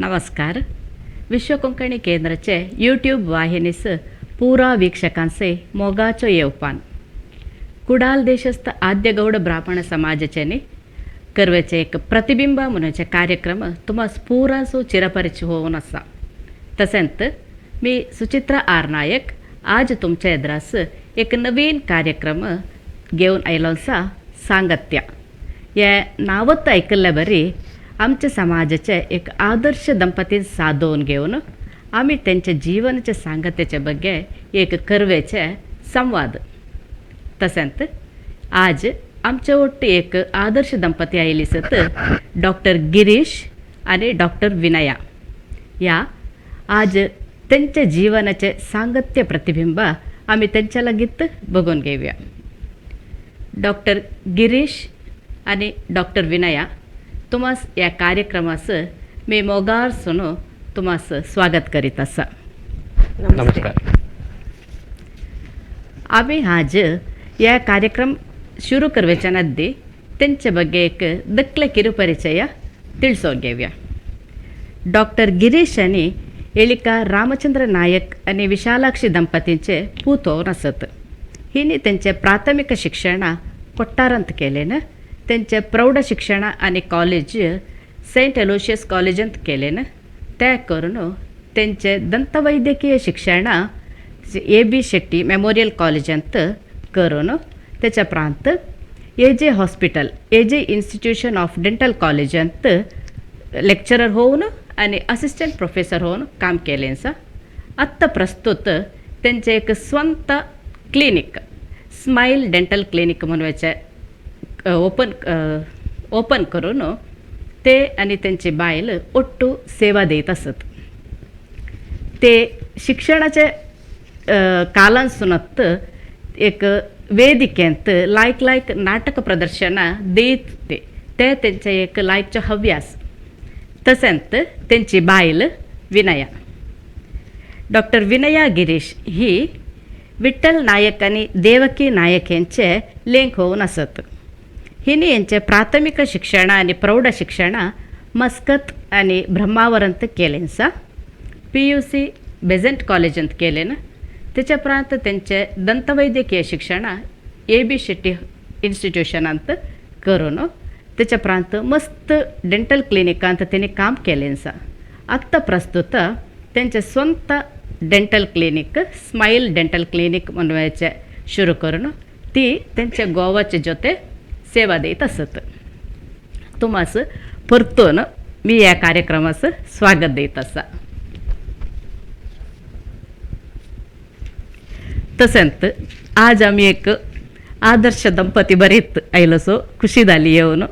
नमस्कार. विश्व कोंकणी केंद्राचे यूट्यूब वाहिनीस पुरा वीक्षकांचे मोगाचो येवपान. कुडाल देशस्थ आद्यगौड ब्राह्मण समाजाचे करवेचे एक प्रतिबिंब म्हणूचे कार्यक्रम तुमास पुरांसो चिरपरिच होवन आसा. तसेंच मी सुचित्रा आर नायक आज तुमच्या एद्रास एक नवीन कार्यक्रम घेवन आयलो आसा, सांगत्या. हे नांवत आयकल्ले बरी आमच्या समाजाचे एक आदर्श दंपती सादोवन घेवन आमी तेंच्या जीवनाच्या सांगत्याचे ಬಗ್ಗೆ एक करवेचे संवाद. तसेंच आज आमचे ಒಟ್ಟು एक आदर्श दंपती आयली सत डॉक्टर गिरीश आणि डॉक्टर विनया. या आज त्यांच्या जीवनाचे सांगत्य प्रतिबिंब आम्ही त्यांच्या लागीत बघून घेऊया. डॉक्टर गिरीश आणि डॉक्टर विनया, तुमास या कार्यक्रमास मी मोगार सुनो तुमास स्वागत करीत आसा. नमस्कार. आम्ही आज या कार्यक्रम शुरू करवेच्या नद्दी त्यांच्या ಬಗ್ಗೆ एक दकले ಕಿರುಪರಿಚಯ ತಿಳಿಸೋ घेऊया. डॉक्टर गिरीश आनी एलिका रामचंद्र नायक आनी विशालाक्षी दंपतींचे पूत होवन आसत. हिनी तेंचे प्राथमिक शिक्षण कोट्टारांत केलें. तेंचे प्रौढ शिक्षण आनी कॉलेज सेंट एलोशियस कॉलेजांत केलें. ते करून तेंचे दंतवैद्यकीय शिक्षण ए बी शेट्टी मेमोरियल कॉलेजांत करून तेच्या प्रांत A J hospital, A J institution of dental कॉलेजांत लेक्चरर होऊन आणि असिस्टंट प्रोफेसर होऊन काम केलें आसा. आत्तां प्रस्तुत तेंचें एक स्वंत क्लिनीक, स्मायल डेंटल क्लिनीक म्हणवाचें ओपन ओपन करून ते आनी तेंची बायल ಒಟ್ಟು सेवा दीत आसत. ते शिक्षणाचे कालांसूनत एक वेदिकेंत लायक लायक नाटक प्रदर्शनां दीत. ते ते तेंचे एक लायकचो हव्यास. तशेंच तेंची बायल विनया, डॉक्टर विनया गिरीश ही विठ्ठल नायक आनी देवकी नायक यांचे लेंक होवन आसत. हिनी यांचे प्राथमिक शिक्षण आनी प्रौढ शिक्षण मस्कत आनी ब्रह्मावरांत केलें आसा. पीयूसी बेझंट कॉलेजांत केलें. तेच्या उपरांत तेंचे दंतवैद्यकीय शिक्षण ए बी शेट्टी इन्स्टिट्युशनांत करून तेच्या उपरांत मस्त डेंटल क्लिनिकांत तेणी काम केलें आसा. आत्तां प्रस्तुत तेंचे स्वंत dental clinic, smile dental clinic म्हणवाचें शुरू करून ती तेंच्या गोवाचे जोते सेवा दीत आसत. तुमास परतून मी ह्या कार्यक्रमास स्वागत दीत आसा. तशेंच आज आमी एक आदर्श दंपती बरीत आयलो सो खुशी जाली येवन.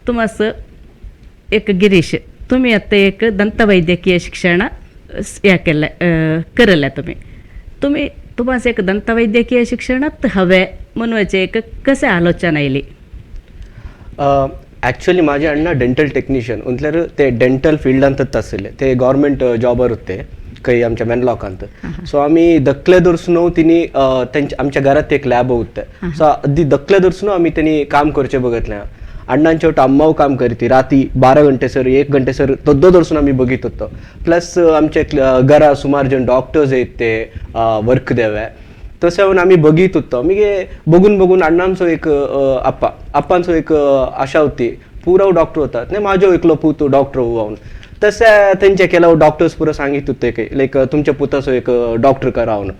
तुमास एक गिरीश, तुमी आतां एक दंतवैद्यकीय शिक्षण हें केल्लें, करलें तुमी. तुमी तुमास एक दंतवैद्यकीय शिक्षणात हवें म्हणवाचें एक कशें आलोचना आयली? ॲक्च्युली माझे अण्णा डेंटल टेक्निशियन म्हटल्यार ते डेंटल फिल्डांतच आशिल्ले. ते गव्हर्मेंट जॉबार होते काही आमच्या वेनलॉकांत. सो आमी दकले दर्सून तिनी तेंच्या आमच्या घरात एक लॅब होते. सो अद्दी दकले दर्सून आमी तेणी काम करचे बघितले. अण्णांच्या वट अम्माव काम करीती राती 12 घंटे सर, 1 घंटे सर, तद्दो दर्सून आमी बघित होतो. प्लस आमचे घरा सुमार जण डॉक्टर्स येत, ते वर्क देवे तशें हांव आमी बघित होतो. मागीर बघून बघून अण्णांचो एक अप्पा अप्पांचो एक आशा होती, पुराव डॉक्टर होता नाही, माझो एकलो पूत डॉक्टर होऊन. तशें तेंचे केलं डॉक्टर्स पुरो सांगित होते काही लायक तुमच्या पुताचो एक डॉक्टर करा म्हणून.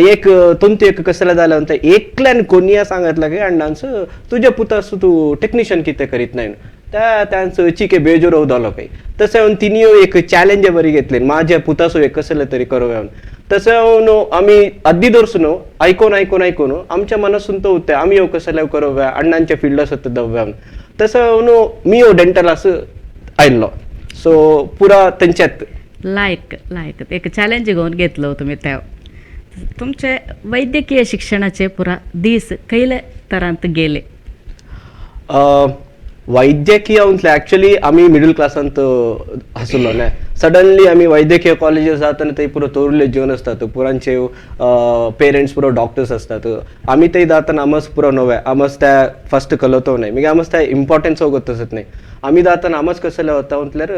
एक तुमचे एक कसले जालें म्हणटा, एकल्यान कोणया सांगितलं की अण्णांचो तुज्या पुताचो तूं टेक्निशियन कितें करीत नाही. त्या त्यांचो चिके बेजोर जालो काही. तशें हांव तिनीय एक चॅलेंज बरी घेतली, माझ्या पुताचो एक कसले तरी करूया म्हणून. तशें हांव आमी अद्दी दर्सून आयकोन आयकोन आयकोन आमच्या मनासून तो होते आमी ह्यो कसले करूया, अण्णांच्या फिल्ड आसत दव्या म्हणून. तसं हांव मी हो डेंटल असं आयल्लो. सो पुरा तेंच्यात लायक लायक एक चॅलेंज घेवन घेतलो तुमी. त्या तुमचे वैद्यकीय शिक्षणाचे पुरा दीस खयले तरांत गेले? वैद्यकीय म्हटल्यार ॲक्च्युली आमी मिडल क्लासांत आसलो न्ही. सडनली आमी वैद्यकीय कॉलेजीस जाताना थंय पुरो तोरुले जेवन आसतात, पुरांचे पेरंट्स पुरो डॉक्टर्स असतात. आमी थंय जाताना आमस पुरो नवे, आमस त्या फस्ट कलतो नाही, मागीर आमस त्या इम्पॉर्टन्स गोत्तसत नाही. आमी जाताना आमस कसले वता म्हटल्यार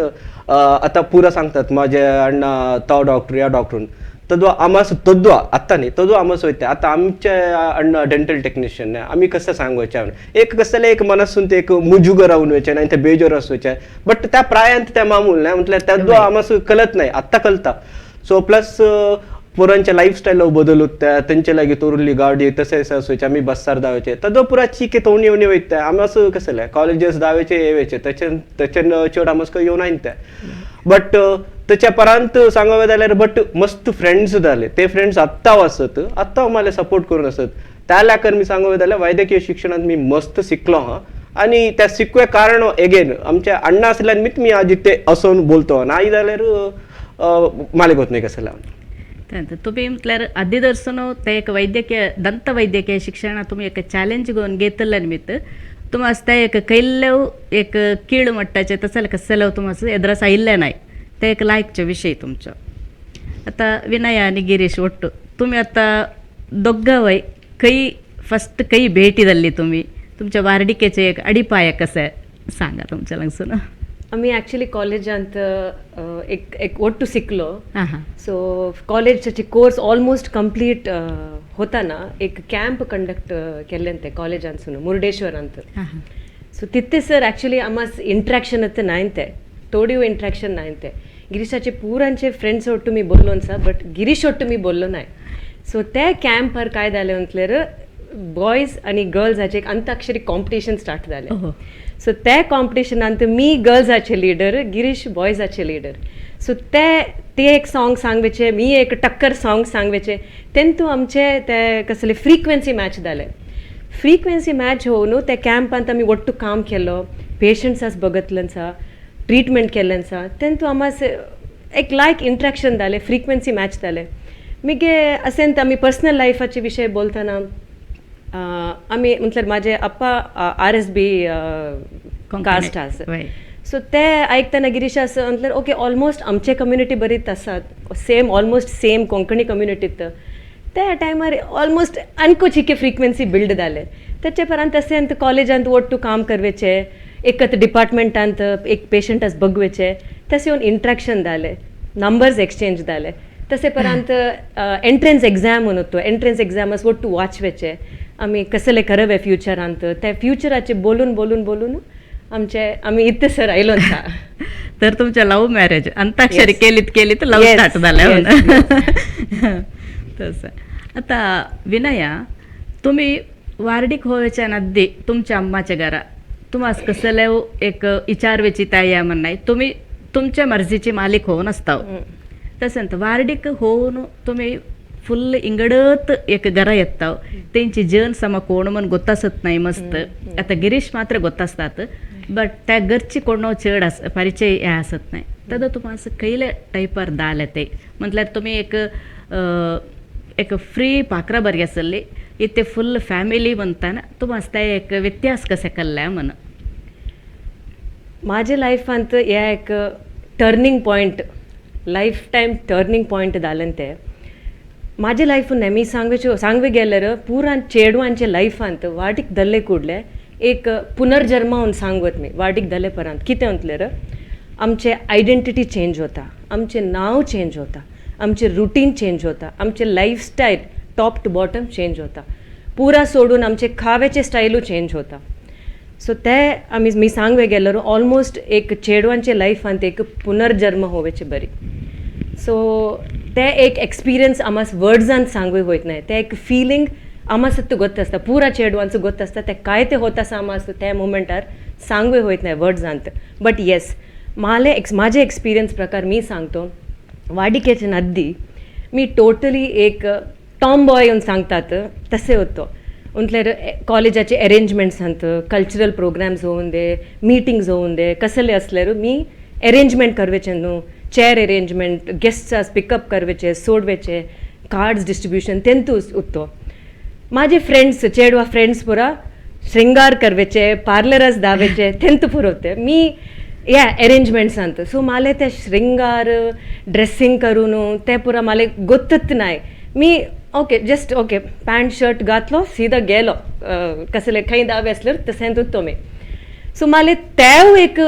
आतां पुरा सांगतात माझे अण्णा तो डॉक्टर या डॉक्टर, तद्वा आमास तद्वा आत्तां न्ही तद्वा आमास वयता. आतां आमचे अण्णा डेंटल टेक्निशियन, आमी कसं सांगवचें एक कसले एक मनासून ते एक मुजुग रावून वयचें आनी ते बेजोर आसवचें, बट त्या प्रायांत त्या मामूल न्हय म्हटल्यार तद्वा आमास कलत नाही, आत्तां कलता. सो प्लस पोरांच्या लायफस्टायल बदल उत्ता, तेंचे लागीं तोरुल्ली गाडी तशें आसवचे, आमी बस्सार धांवचे, तदो पुरा चिके तोंड येवन वयता. आमी असो कसले कॉलेजीस धांवचे येवचे, तशें तशें चड आमकां येवन आयन ते. बट तेच्या परांत सांगूं जाल्यार बट मस्त फ्रेंड्स जाले, ते फ्रेंड्स आत्तां आसत, आत्तां म्हाका सपोर्ट करून आसत. त्या लेखन मी सांगूं जाल्यार वैद्यकीय शिक्षणांत मी मस्त शिकलो हा, आनी त्या शिकवे कारण एगेन आमच्या अण्णा आसल्यान मीत मी आज इथे असोन बोलतो, नाही जाल्यार माले गोत नाही कसं लावन. तुम्ही म्हटल्यार आदीदर्शन ते एक वैद्यकीय दंत वैद्यकीय शिक्षण तुमी एक चॅलेंज घेवन घेतले निमित्त तुमास ते एक कैल्लेव एक कीळ मट्टाचे तसले कसले तुमास एद्रास आयिल्ले नाही, ते एक लायकचे विशय तुमचो. आतां विनय आनी गिरीश ಒಟ್ಟು तुमी आतां दोग्गावय खंय फस्ट खंय भेटी जाल्ली तुमी, तुमच्या वार्डिकेचे एक अडिपाय कशें सांगा तुमच्या लागसून. आमी ॲक्च्युली कॉलेजांत एक एक ಒಟ್ಟು शिकलो. हां हां. सो कॉलेजाची कोर्स ऑलमोस्ट कंप्लीट होताना एक कॅम्प कंडक्ट केल्लें ते कॉलेजांतसून मुर्डेश्वरांत. हां हां. सो तिथे सर ॲक्च्युली आमास इंट्रॅक्शन अत्त नायते, थोडी इंट्रॅक्शन नायते. गिरीशाचे पुरांचे फ्रेंड्स ಒಟ್ಟು मी बोललो सा, बट गिरीश ಒಟ್ಟು मी बोललो नाय. सो त्या कॅम्पार काय जालें म्हटल्यार बॉयज आनी गर्ल्साचे एक अंताक्षरी कॉम्पिटिशन स्टार्ट जालें. सो त्या कॉम्पिटिशनांत मी गर्ल्साचे लिडर, गिरीश बॉयजाचे लिडर. सो ते ते एक सॉंग सांगवेचे, मी एक टक्कर सॉंग सांगवेचे, तेंतू आमचे ते कसले फ्रिक्वेन्सी मॅच जाले. फ्रिक्वेन्सी मॅच होवन त्या कॅम्पांत आमी ಒಟ್ಟು काम केलो, पेशंट्सास बघतल्यान ट्रिटमेंट केल्ल्यान तेंतू आमास एक लायक इंट्रॅक्शन जालें, फ्रिक्वेन्सी मॅच जालें. मागीर असेंत आमी पर्सनल लायफाचे विशय बोलतना आमी म्हटल्यार म्हाजे अप्पा RSB cast आसा. सो ते आयकतना गिरीश आसा म्हटल्यार ओके ऑलमोस्ट आमचे कम्युनिटी बरीच आसात, सेम ऑलमोस्ट सेम कोंकणी कम्युनिटीत. त्या टायमार ऑलमोस्ट आनको चिके फ्रिक्वेन्सी बिल्ड जाले. तेचे परांत असें कॉलेजांत ಒಟ್ಟು काम करवेचे, एकच डिपार्टमेंटांत एक पेशंटास बघवेचे, तशें येवन इंट्रॅक्शन जालें, नंबर्स एक्सचेंज जाले. तशें परांत एंट्रन्स एग्जाम म्हणून तो एंट्रन्स एग्जाम आस ಒಟ್ಟು वाचवेचे, आमी कसले करवे फ्युचरांत, त्या फ्युचराचे बोलून बोलून बोलून आमचे आमी इतले सर आयलो ना. तर तुमच्या लव्ह मॅरेज अंताक्षरी केलीत केली तर लव्ह स्टार्ट जालें. तसं आता विनया, तुम्ही वार्डीक होवेच्या नद्दी तुमच्या अम्माच्या घरा तुम्हास कसले एक विचारवेची ताई म्हणनाय, तुम्ही तुमच्या मर्जीची मालिक होऊन असताव. तसंत वार्डीक होऊन तुम्ही फुल इंगडत एक घरा येताव, तेंची जन समा कोण म्हण गोत्तासत नाही मस्त. आता गिरीश मात्र गोत्तासतात, बट त्या घरची कोण चड आस परिचय हे आसत नाही. तद तुम्हाला कैले टायपार दाले ते म्हटल्यार तुम्ही एक एक फ्री पाकरा बरी आसली, इथे फुल फॅमिली म्हणताना तुम्हाला त्या एक व्यत्यास कशें कल्ल्या म्हण. म्हाजे लायफांत हे एक turning point, life time turning point जालें तें म्हाजे लायफून नेमी सांगवेच्यो सांगवे गेल्यार पुरान चेडवांचे लायफांत वाटीक धरले कुडले एक पुनर्जन्म म्हूण सांगवत मी. वाटीक धरले परांत कितें म्हटल्यार आमचे आयडेंटिटी चेंज होता, आमचें नांव चेंज होता, आमचें रुटीन चेंज होता, आमचें lifestyle top to bottom change होता, पुरा सोडून आमचे खाव्याचे स्टायलू चेंज होता. सो ते आमी मी सांगवे गेल्यार ऑलमोस्ट एक चेडवांचे लायफांत एक पुनर्जन्म होवेचे बरी. सो ते एक एक्सपिरियन्स आमास वर्ड्सान सांगू वयत नाय, ते एक फिलींग आमास गोत्त आसता, पुरा चेडवांचो गोत्त आसता, ते काय ते होत आसा आमास त्या मुमेंटार सांगू वयत नाय वर्ड्सांत. बट येस माले म्हाजे एक्सपिरियन्स प्रकार मी सांगतो, वाडिकेचे नद्दी मी टोटली एक टॉम बॉय येवन सांगतात तशें होतो. म्हटल्यार कॉलेजाचे अरेंजमेंट्स अंत कल्चरल प्रोग्राम्स होवन दे, मिटिंग्स होवन दे, कसले असल्यार मी अरेंजमेंट करवेचे न्हू, चेअर अरेंजमेंट, गेस्ट्स पिकअप करवेचे, सोडवेचे, कार्ड्स डिस्ट्रिब्युशन तेंतू उत्तो. म्हाजे फ्रेंड्स चेडवा फ्रेंड्स पुरा शृंगार करवेचे, पार्लरस धावेचे, तेंतू पुरवते. मी या अरेंजमेंट्सांत. सो माले ते श्रृंगार ड्रेसिंग करून ते पुरा माले गोत्तच नाही. मी okay just okay pant shirt घातलो, सीधा गेलो, कसले खंय दावे असल्यार तशें उरतो मी. सो माले तेव एक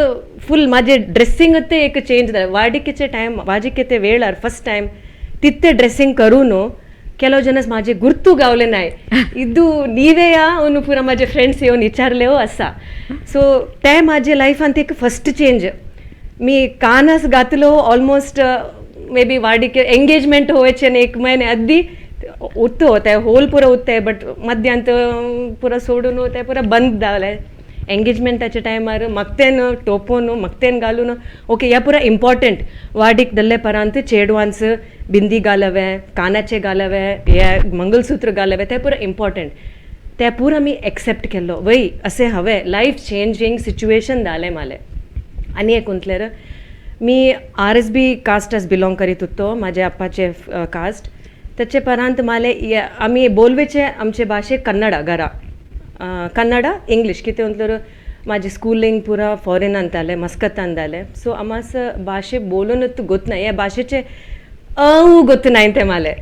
फूल माझे ड्रेसिंग ते एक चेंज जालें. वाडिकेचे टायम, वाजिके वेळार फर्स्ट टायम तिथे ड्रेसिंग करून ಕೆಲವು ಜನ माझे गुर्तू गावले नाही, इदू नीवे या ಅವನು ಪೂರ माझे फ्रेंड्स येवन विचारले हो असा. सो ते माझे लायफांत एक फर्स्ट चेंज. मी कानस घातलो ऑलमोस्ट मे बी वाडिके एंगेजमेंट होवचे एक महिने अद्दी उत्तो ते होल पुरा उत्ते, बट मध्यांत पुरा सोडून ते पुरा बंद जालें. एंगेजमेंटाच्या टायमार मक्तेन टोपोन मक्तेन घालून ओके ह्या पुरा इम्पॉर्टंट. वाडीक दल्ले परांत चेडवांस बिंदी घालवे, कानाचे घालवे, हे मंगलसूत्र घालवे, ते पुरा इम्पॉर्टंट. ते पुरा मी एक्सेप्ट केल्लो वय असें हवें. लायफ चेंजींग सिच्युएशन जालें माले. आनी एक म्हटल्यार मी RSB कास्टास बिलोंग करीत होतो, माझ्या अप्पाचे कास्ट. त्याचे परांत माले आमी बोलवेचे आमचे भाशे कन्नडा, घरा कन्नडा इंग्लीश. कितें म्हटल्यार म्हाजें स्कुलींग पुरा फॉरेनान जालें, मस्कतान जालें. सो आमास भाशे बोलूनच गोतना, ह्या भाशेचे अ गोत्त नाय ते माले.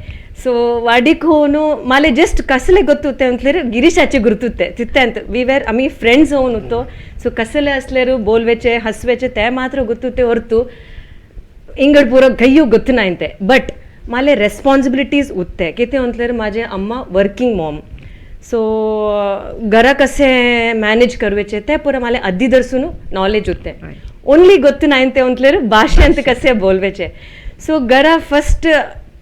सो वाडीक होवन माले जस्ट कसले ಗೊತ್ತುತ್ತೆ ಅಂತಂದ್ರೆ ಗಿರೀಶಾचे गुर्तुತ್ತೆ तित्यांत we were आमी फ्रेंड्स होवन उतो. सो कसले असल्यार बोलवेचे हसवेचे ते मात्र ಗೊತ್ತುತ್ತೆ ಹೊರತು इंगड पुरो गय्यो ಗೊತ್ತು नाय. बट माले रेस्पॉन्सिबिलिटीज उत्ते. कितें म्हटल्यार म्हाजें अम्मा वर्किंग मॉम, सो घरा कशें मॅनेज करवेचे ते पुरा माले अद्दी दर्सून नॉलेज उत्ते. ओन्ली ಗೊತ್ತು नाय ते म्हटल्यार भाशे अंत कशें बोलवेचे. सो घरा फर्स्ट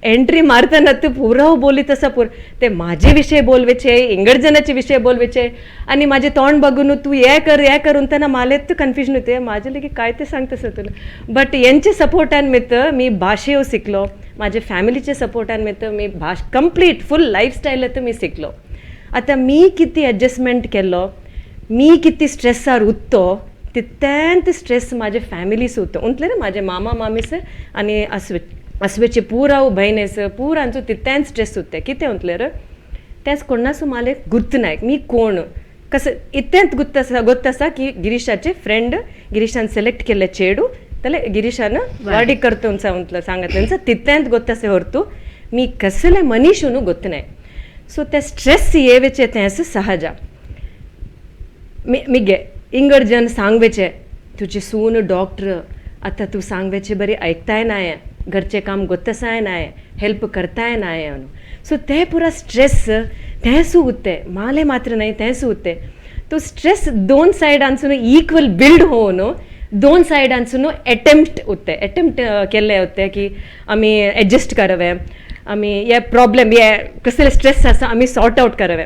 एंट्री मारताना ते पुरा बोलीत आसा, पुरा ते माझे विषय बोलवेचे, इंगडजनाचे विषय बोलवेचे आणि माझे तोंड बघून तू हे कर हे कर म्हणताना माले कन्फ्युजन होते, माझे लगे काय ते सांगतस तुला. बट यांचे सपोर्टान मित मी भाशेव शिकलो, माझे फॅमिलीचे सपोर्टान मित मी भाश कंप्लीट फुल लायफस्टायल मी शिकलो. आतां मी किती एडजस्टमेंट केलो, मी किती स्ट्रेसार उत्तो, तितक्यांत स्ट्रेस माझे फॅमिलीस उत्तो. उंतले माझे मामा मामीस आनी अस्वे अस्वेचे पुरा भयणीस पुरांचो तितक्यांत स्ट्रेस उत्ते. कितें म्हटल्यार तेच कोणासू माले गुर्त नाय मी कोण कसं इतक्यांत गुत्त आसा, गोत्त आसा की गिरीशाचे फ्रेंड गिरीशान सिलेक्ट केल्ले चेडू जाल्यार गिरीशान वाडी करतो म्हटलं सांगतलें, तितक्यांत गोत्त आसा ಹೊರತು मी कसले मनीश न्हू ಗೊತ್ತು नाय. सो ते स्ट्रेस येवेचे तें आसा सहज. मिगे इंगड जन सांगवेचे तुजी सून डॉक्टर, आतां तूं सांगवेचे बरी आयकताय नाय, घरचें काम गोत्तसाय नाय, हेल्प करताय नाय न्हू. सो ते पुरा स्ट्रेस तें उत्ते, माले मात्र न्हय तें उत्ते. तो स्ट्रेस दोन सायडांसून इक्वल बिल्ड होवन दोन सायडांसून एटेम्प्ट उत्ते, एटेम्प्ट केल्ले होते की आमी एडजस्ट करवे, आमी हे प्रॉब्लेम हे कसले स्ट्रेस आसा आमी सॉर्ट आउट करवे.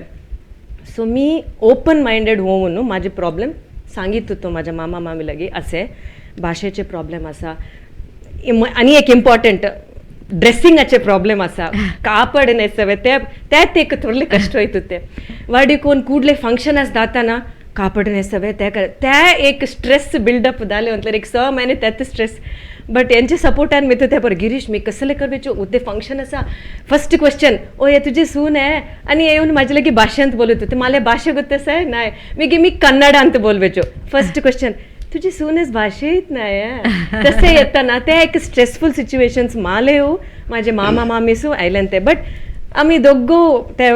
सो मी ओपन मायंडेड होवन म्हाजे प्रॉब्लेम सांगीत होतो म्हाज्या मामा मामी लागीं, असे भाशेचे प्रॉब्लेम आसा आनी एक इम्पॉर्टंट ड्रेसिंगाचे प्रॉब्लेम आसा, कापड न्हेसवे ते तेत एक थोडले कश्ट वयता ते. वाडी कोण कुडले फंक्शन जाताना कापड न्हेसवे ते ते एक स्ट्रेस बिल्डअप जालें म्हटल्यार एक 6 म्हयने तेत स्ट्रेस. बट यांचे सपोर्टान मित्र ते पर गिरीश मी कसले करवेचे उद्या फंक्शन आसा, फर्स्ट क्वेश्चन ओ हे तुजी सून आहे आनी येवन म्हाजे लागीं भाशेंत बोलयता, ते माले भाशे गोत्त आसा नाय, मागीर मी कन्नडांत बोलवेच्यो. फर्स्ट क्वेश्चन तुजी सूनच भाशेत नाय तशें येतना ते एक स्ट्रेसफूल सिच्युएशन्स माले म्हाजे मामा मामीसू आयल्यान ते. बट आमी दोग्गो ते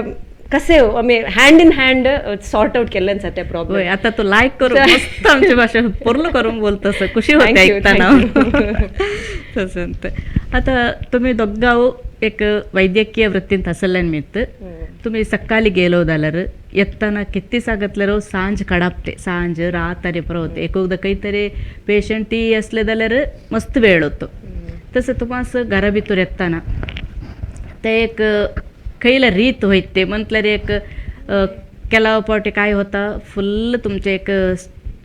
कसे आमी hand in hand sort out केल्ले आसा ते प्रॉब्लेम. आता तू लायक करू मस्त आमची भाषा पूर्ण करून बोलतस, खुशी होते ऐकताना. तसं आता तुम्ही दोग्गाव एक वैद्यकीय वृत्तींत आसल्या निमित्त तुम्ही सकाळी गेलो जाल्यार येताना किती सांगतल्यार सांज कडापते, सांज रात पुरो होते. एक काहीतरी पेशंट ती असले जाल्यार मस्त वेळ होतो. तसं तुम्हाला घरा भितर येताना ते एक खंयला रीत होयते म्हटल्यार एक केलाव पावटी काय होता फुल्ल तुमचे एक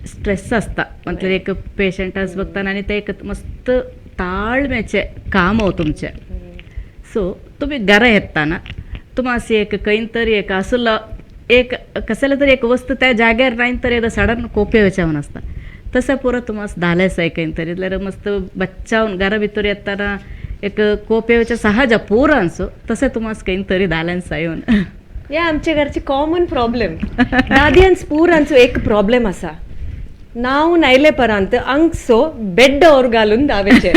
स्ट्रेस असता म्हटल्यार एक पेशंटास बघताना आनी ते एक मस्त ताळम्याचे काम हो तुमचे. सो तुम्ही घरा येताना तुम्हाला एक खंय तरी एक असलो एक कसले तरी एक वस्तू त्या जाग्यार नाही तर एकदा सडन कोपे वचून आसता, तसं पुरो तुम्हाला धाले आसा खंय तरी जाल्यार मस्त बच्चावन घरा भितर येताना एक कोपेवचे सहज पुरांचो तसं तुम्हाला खंय तरी धाल्यान येवन. हे आमच्या घरचे कॉमन प्रॉब्लेम दादयांच पुरांचो एक प्रॉब्लेम आसा, नावन आयले परांत अंगसो बेड और घालून धावेचे.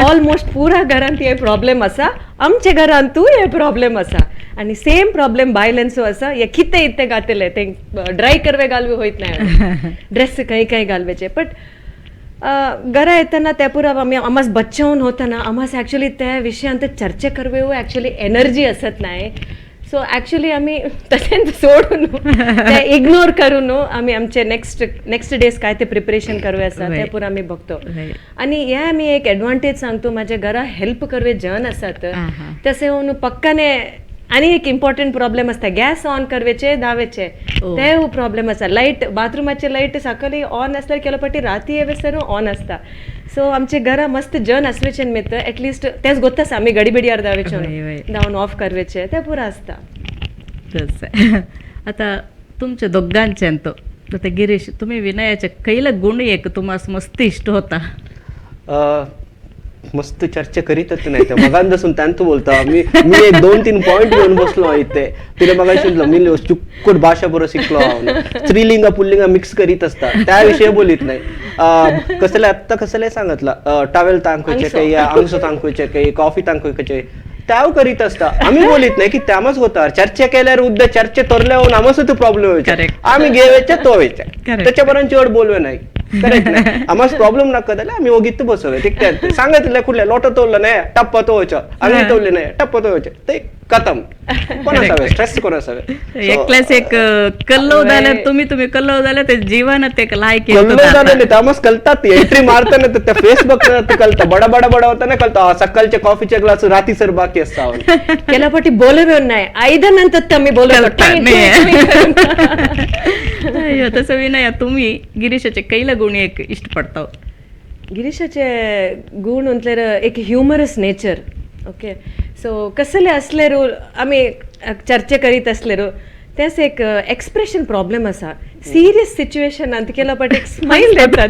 ऑलमोस्ट पुरा घरांत हे प्रॉब्लेम आसा, आमच्या घरांतूय हे प्रॉब्लेम आसा आनी सेम प्रॉब्लेम बायलांचो आसा. हे कितें इतें घातले ते ड्राय करवे घालवे होयत नाही, ड्रेस खंय खंय घालवेचे. बट घरा येताना त्या पुरा आमी आमास बच्चावन होताना आमास ॲक्च्युली त्या विशयांत चर्चा करवे ॲक्च्युली एनर्जी असत नाही. सो ॲक्च्युली आमी तशेंच सोडून ते इग्नोर करून आमी आमचे नेक्स्ट नेक्स्ट डेज काय ते प्रिपरेशन करवे आसा ते पुरा आमी बघतो. आनी हे आमी एक एडवांटेज सांगतो, माझ्या घरा हेल्प करवे जन आसात तशें होवन पक्काने. आनी एक इम्पॉर्टंट प्रॉब्लेम आसता, गॅस ऑन करवेचे धावेचे ते प्रॉब्लेम आसा. लायट बाथरुमाचे लायट सकाळी ऑन आसल्यार केलो पाटी राती येवेसर ऑन आसता. सो आमचे घरा मस्त जन आसवेचे निमित्त एटलिस्ट तेच गोत्त आसा आमी गडीबडियार धावेचे धांवन ऑफ करवेचे ते पुरा आसता. आता तुमच्या दोघांचे तो आता गिरीश, तुम्ही विनयाचे कैला गुण एक तुम्हाला मस्त इष्ट होता. मस्त चर्चा करीतच नाही त्या मगांपासून त्यांचं बोलता. मी मी एक 2-3 पॉईंट घेऊन बसलो इथे. तिने मग शिकलो मी चुक्कट भाषा बरोबर शिकलो. स्त्रीलिंग पुल्लिंग मिक्स करीत असता त्या विषयी बोलीत नाही. कसले आत्ता कसले सांगितलं टावेल तांकूचे काही, अंश तांकूचे काही, कॉफी तांकूचे त्याव करीत असता. आम्ही बोलीत नाही की त्यामच होता चर्चा केल्यावर उद्या चर्चे तरल्यावर आमच तो प्रॉब्लेम व्हायचा. आम्ही घेवायच्या तो व्हायचा त्याच्यापर्यंत चढ बोलवे नाही. करेक्ट नाही, आम्हाला प्रॉब्लेम नका जाल्यार आमी ओगीत बसोवे. ते सांगतले कुठले लोटो तोडलो नाही टप्पा तो वयचो, आमी तोडले नाही टप्पा तो वयचो, ते खतम. कोण असावे स्ट्रेस कोण असावे. एकल्यास एक कल्लो जाल्यार तुम्ही तुम्ही कल्लो जाल्यार ते जीवनात एक लायक कल्लो जाल्यार नाही तामस कळतात एंट्री मारताना त्या फेस बघताना कळता बडा बडा बडा होताना कळता. सकाळचे कॉफीचे ग्लास राती सर बाकी असता. केला पाटी बोलवे नाही आयदा नंतर आम्ही बोलवतो. तसं विनया, तुम्ही गिरीशाचे कैला गुण एक इष्ट पडताव? गिरीशाचे गुण म्हटल्यार एक ह्युमरस नेचर. ओके, सो कसले असले रो आमी चर्चा करीत असले रो तेच एक एक्सप्रेशन प्रॉब्लेम आसा. सिरियस सिच्युएशनांत केला पण एक स्मायल देतात.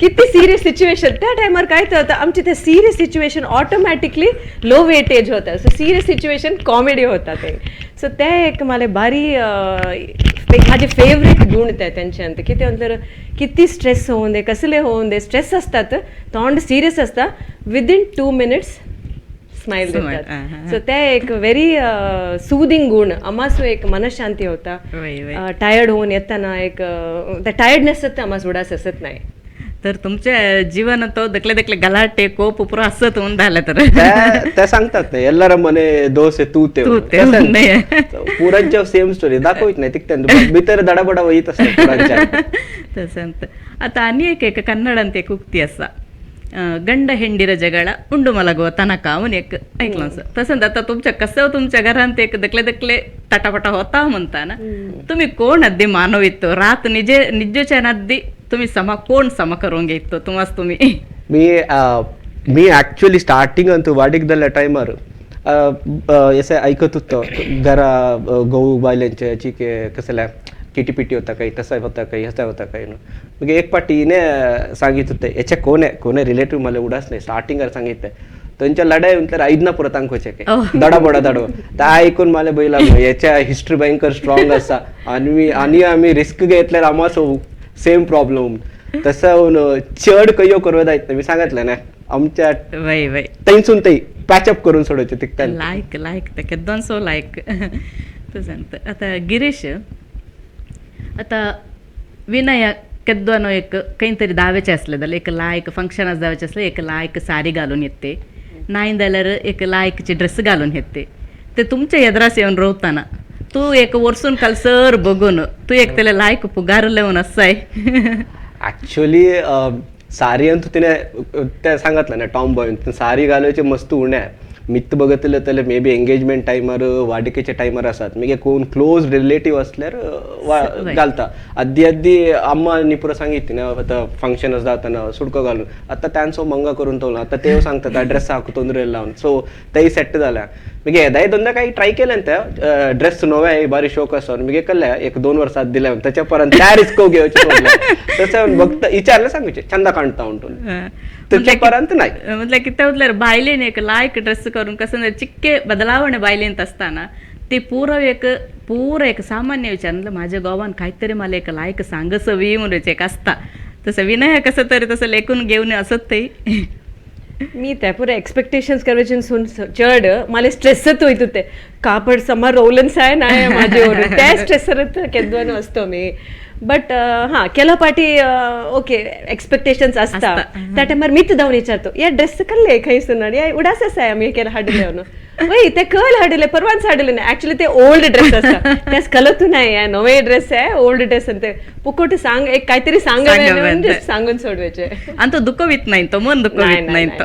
किती सिरियस सिच्युएशन त्या टायमार काय जाता आमचे ते serious situation automatically low weightage होता. सो सिरियस सिच्युएशन कॉमेडी होता ते. सो ते एक मला भारी एक माझे फेवरेट गुण ते तेंच्यांत. कितें म्हटल्यार किती स्ट्रेस होऊन दे कसले होऊन दे स्ट्रेस असतात तोंड सिरियस असता विदीन 2 मिनिट्स स्मायल देतात. सो ते एक व्हेरी सुदिंग गुण आमासो एक मनशांती होता. टायर्ड होऊन येताना एक टायर्डनेस आमास उडास असत नाही. तर तुमच्या जीवनात दकले दकले गलाटे कोप पुरा असत होऊन झालं तर त्या सांगतात नाही ಎಲ್ಲರ मने दोसे तूते पुरांच्या सेम स्टोरी दाखवत नाही तिकट्यान भितर दडाबडा वयत असतात पुरांच्या. तसं आता आणि एक एक कन्नड एक उक्ती असा गंड हेंडीर जಗಳ ಉಂಡು ಮಲಗುವ ತನಕ ಅವನು एक ऐकलं सर. तसं आता तुमच्या कसं तुमच्या घरांत एक दकले दकले तटापटा होता म्हणताना तुम्ही कोण अद्दी मानव इतो रात निजे निज्जोच्या अद्दी तुम्ही समा कोण समा करून घेतो तुम्हास तुम्ही? मी मी ॲक्च्युली स्टार्टिंग अंतू वाडीक टायमार असे ऐकत होतो घरा गहू बायलांचे चिके कसल्या किटीपिटी होता काही तसा होता काही हसा होता काही मग एक पाटीने सांगित होते याच्या कोण आहे कोण रिलेटिव्ह मला उडास नाही स्टार्टिंगार सांगितलं त्यांच्या लढाई म्हटल्यार ऐदना परत अंकोचे काही दडा बडा दडो त्या ऐकून मला भंय लागलो याच्या हिस्ट्री भयंकर स्ट्रॉंग असा आणि आणि आम्ही रिस्क घेतल्यार आम्हाला सेम प्रॉब्लेम तसं चड कयो करू जायत मी सांगितलं ना आमच्या थंयसून ते पॅचअप करून सोडायचे तिकट्यान. लायक लायक ते दोनसो लायक तसं. आता गिरीश, आता विनया केद्दानो एक काहीतरी दाव्याचे असले जाल्यार एक लायक फंक्शन दाव्याचे असले एक लायक साडी घालून येते नाही जाल्यार एक लायकची ड्रेस घालून येते ते तुमच्या एदरास येवन रोवताना तू एक वर्सून काल बघून तू एक त्याला लायक पुगारले असाय. ॲक्च्युली सारी अंतू तिने त्या सांगितलं ना टॉम बॉय सारी घालवायचे मस्त उणे मित्र बघितलं तर मे बी एंगेजमेंट टायमार वाडिकेचे टायमार आसात मागीर कोण क्लोज रिलेटीव असल्यार घालता. आदी आदी अम्मा नी पुरो सांगितली ना आता फंक्शन जाताना सुडको घालून आता त्यांचो मंगा करून तवला आता ते सांगतात ड्रेस हाकू ತೊಂದರೆ लावून सो तेय सेट जाल्या. मागीर येदाय दोनदा काही ट्राय केलें त्या ड्रेस नवे बारी शोक आसा मागीर कल्ल्या 1-2 वर्सां दिल्या त्याच्या परत त्या रिस्क घेवचे तसं बघता विचारलं सांगूचे चंदा काणता म्हणून त्याच्या नाही म्हटलं की त्या बायलेन एक लायक ड्रेस करून कसं चिक्के बदलावणे बायलेन असताना ती पुरो एक पुरो एक सामान्य विचार म्हटलं माझ्या गोवान काहीतरी मला एक लायक सांगसवी म्हणून एक असता तसं विनय कसं तरी तसं लेखून घेऊन असत ते. मी ते पुरे एक्सपेक्टेशन्स करवेचे सून चड मला स्ट्रेसच होत होते कापड समा रोलन्स आहे ना माझे त्या स्ट्रेसरच केद्वान असतो मी. बट हां केला पाटी ओके एक्सपेक्टेशन्स असता त्या टायमार मीच धांवन विचारतो या ड्रेस कल्ले खंय सुन या उडास आसाय आमी केला हाडले म्हणून वय ते कल हाडले परवान हाडले ना ऍक्च्युली ते ओल्ड ड्रेस असता त्याच कलतू नाही या नवे ड्रेस आहे ओल्ड ड्रेस ते पुकोट सांग एक काहीतरी सांग सांगून सोडवायचे आणि तो दुखवीत नाही तो मन दुखवीत नाही तो.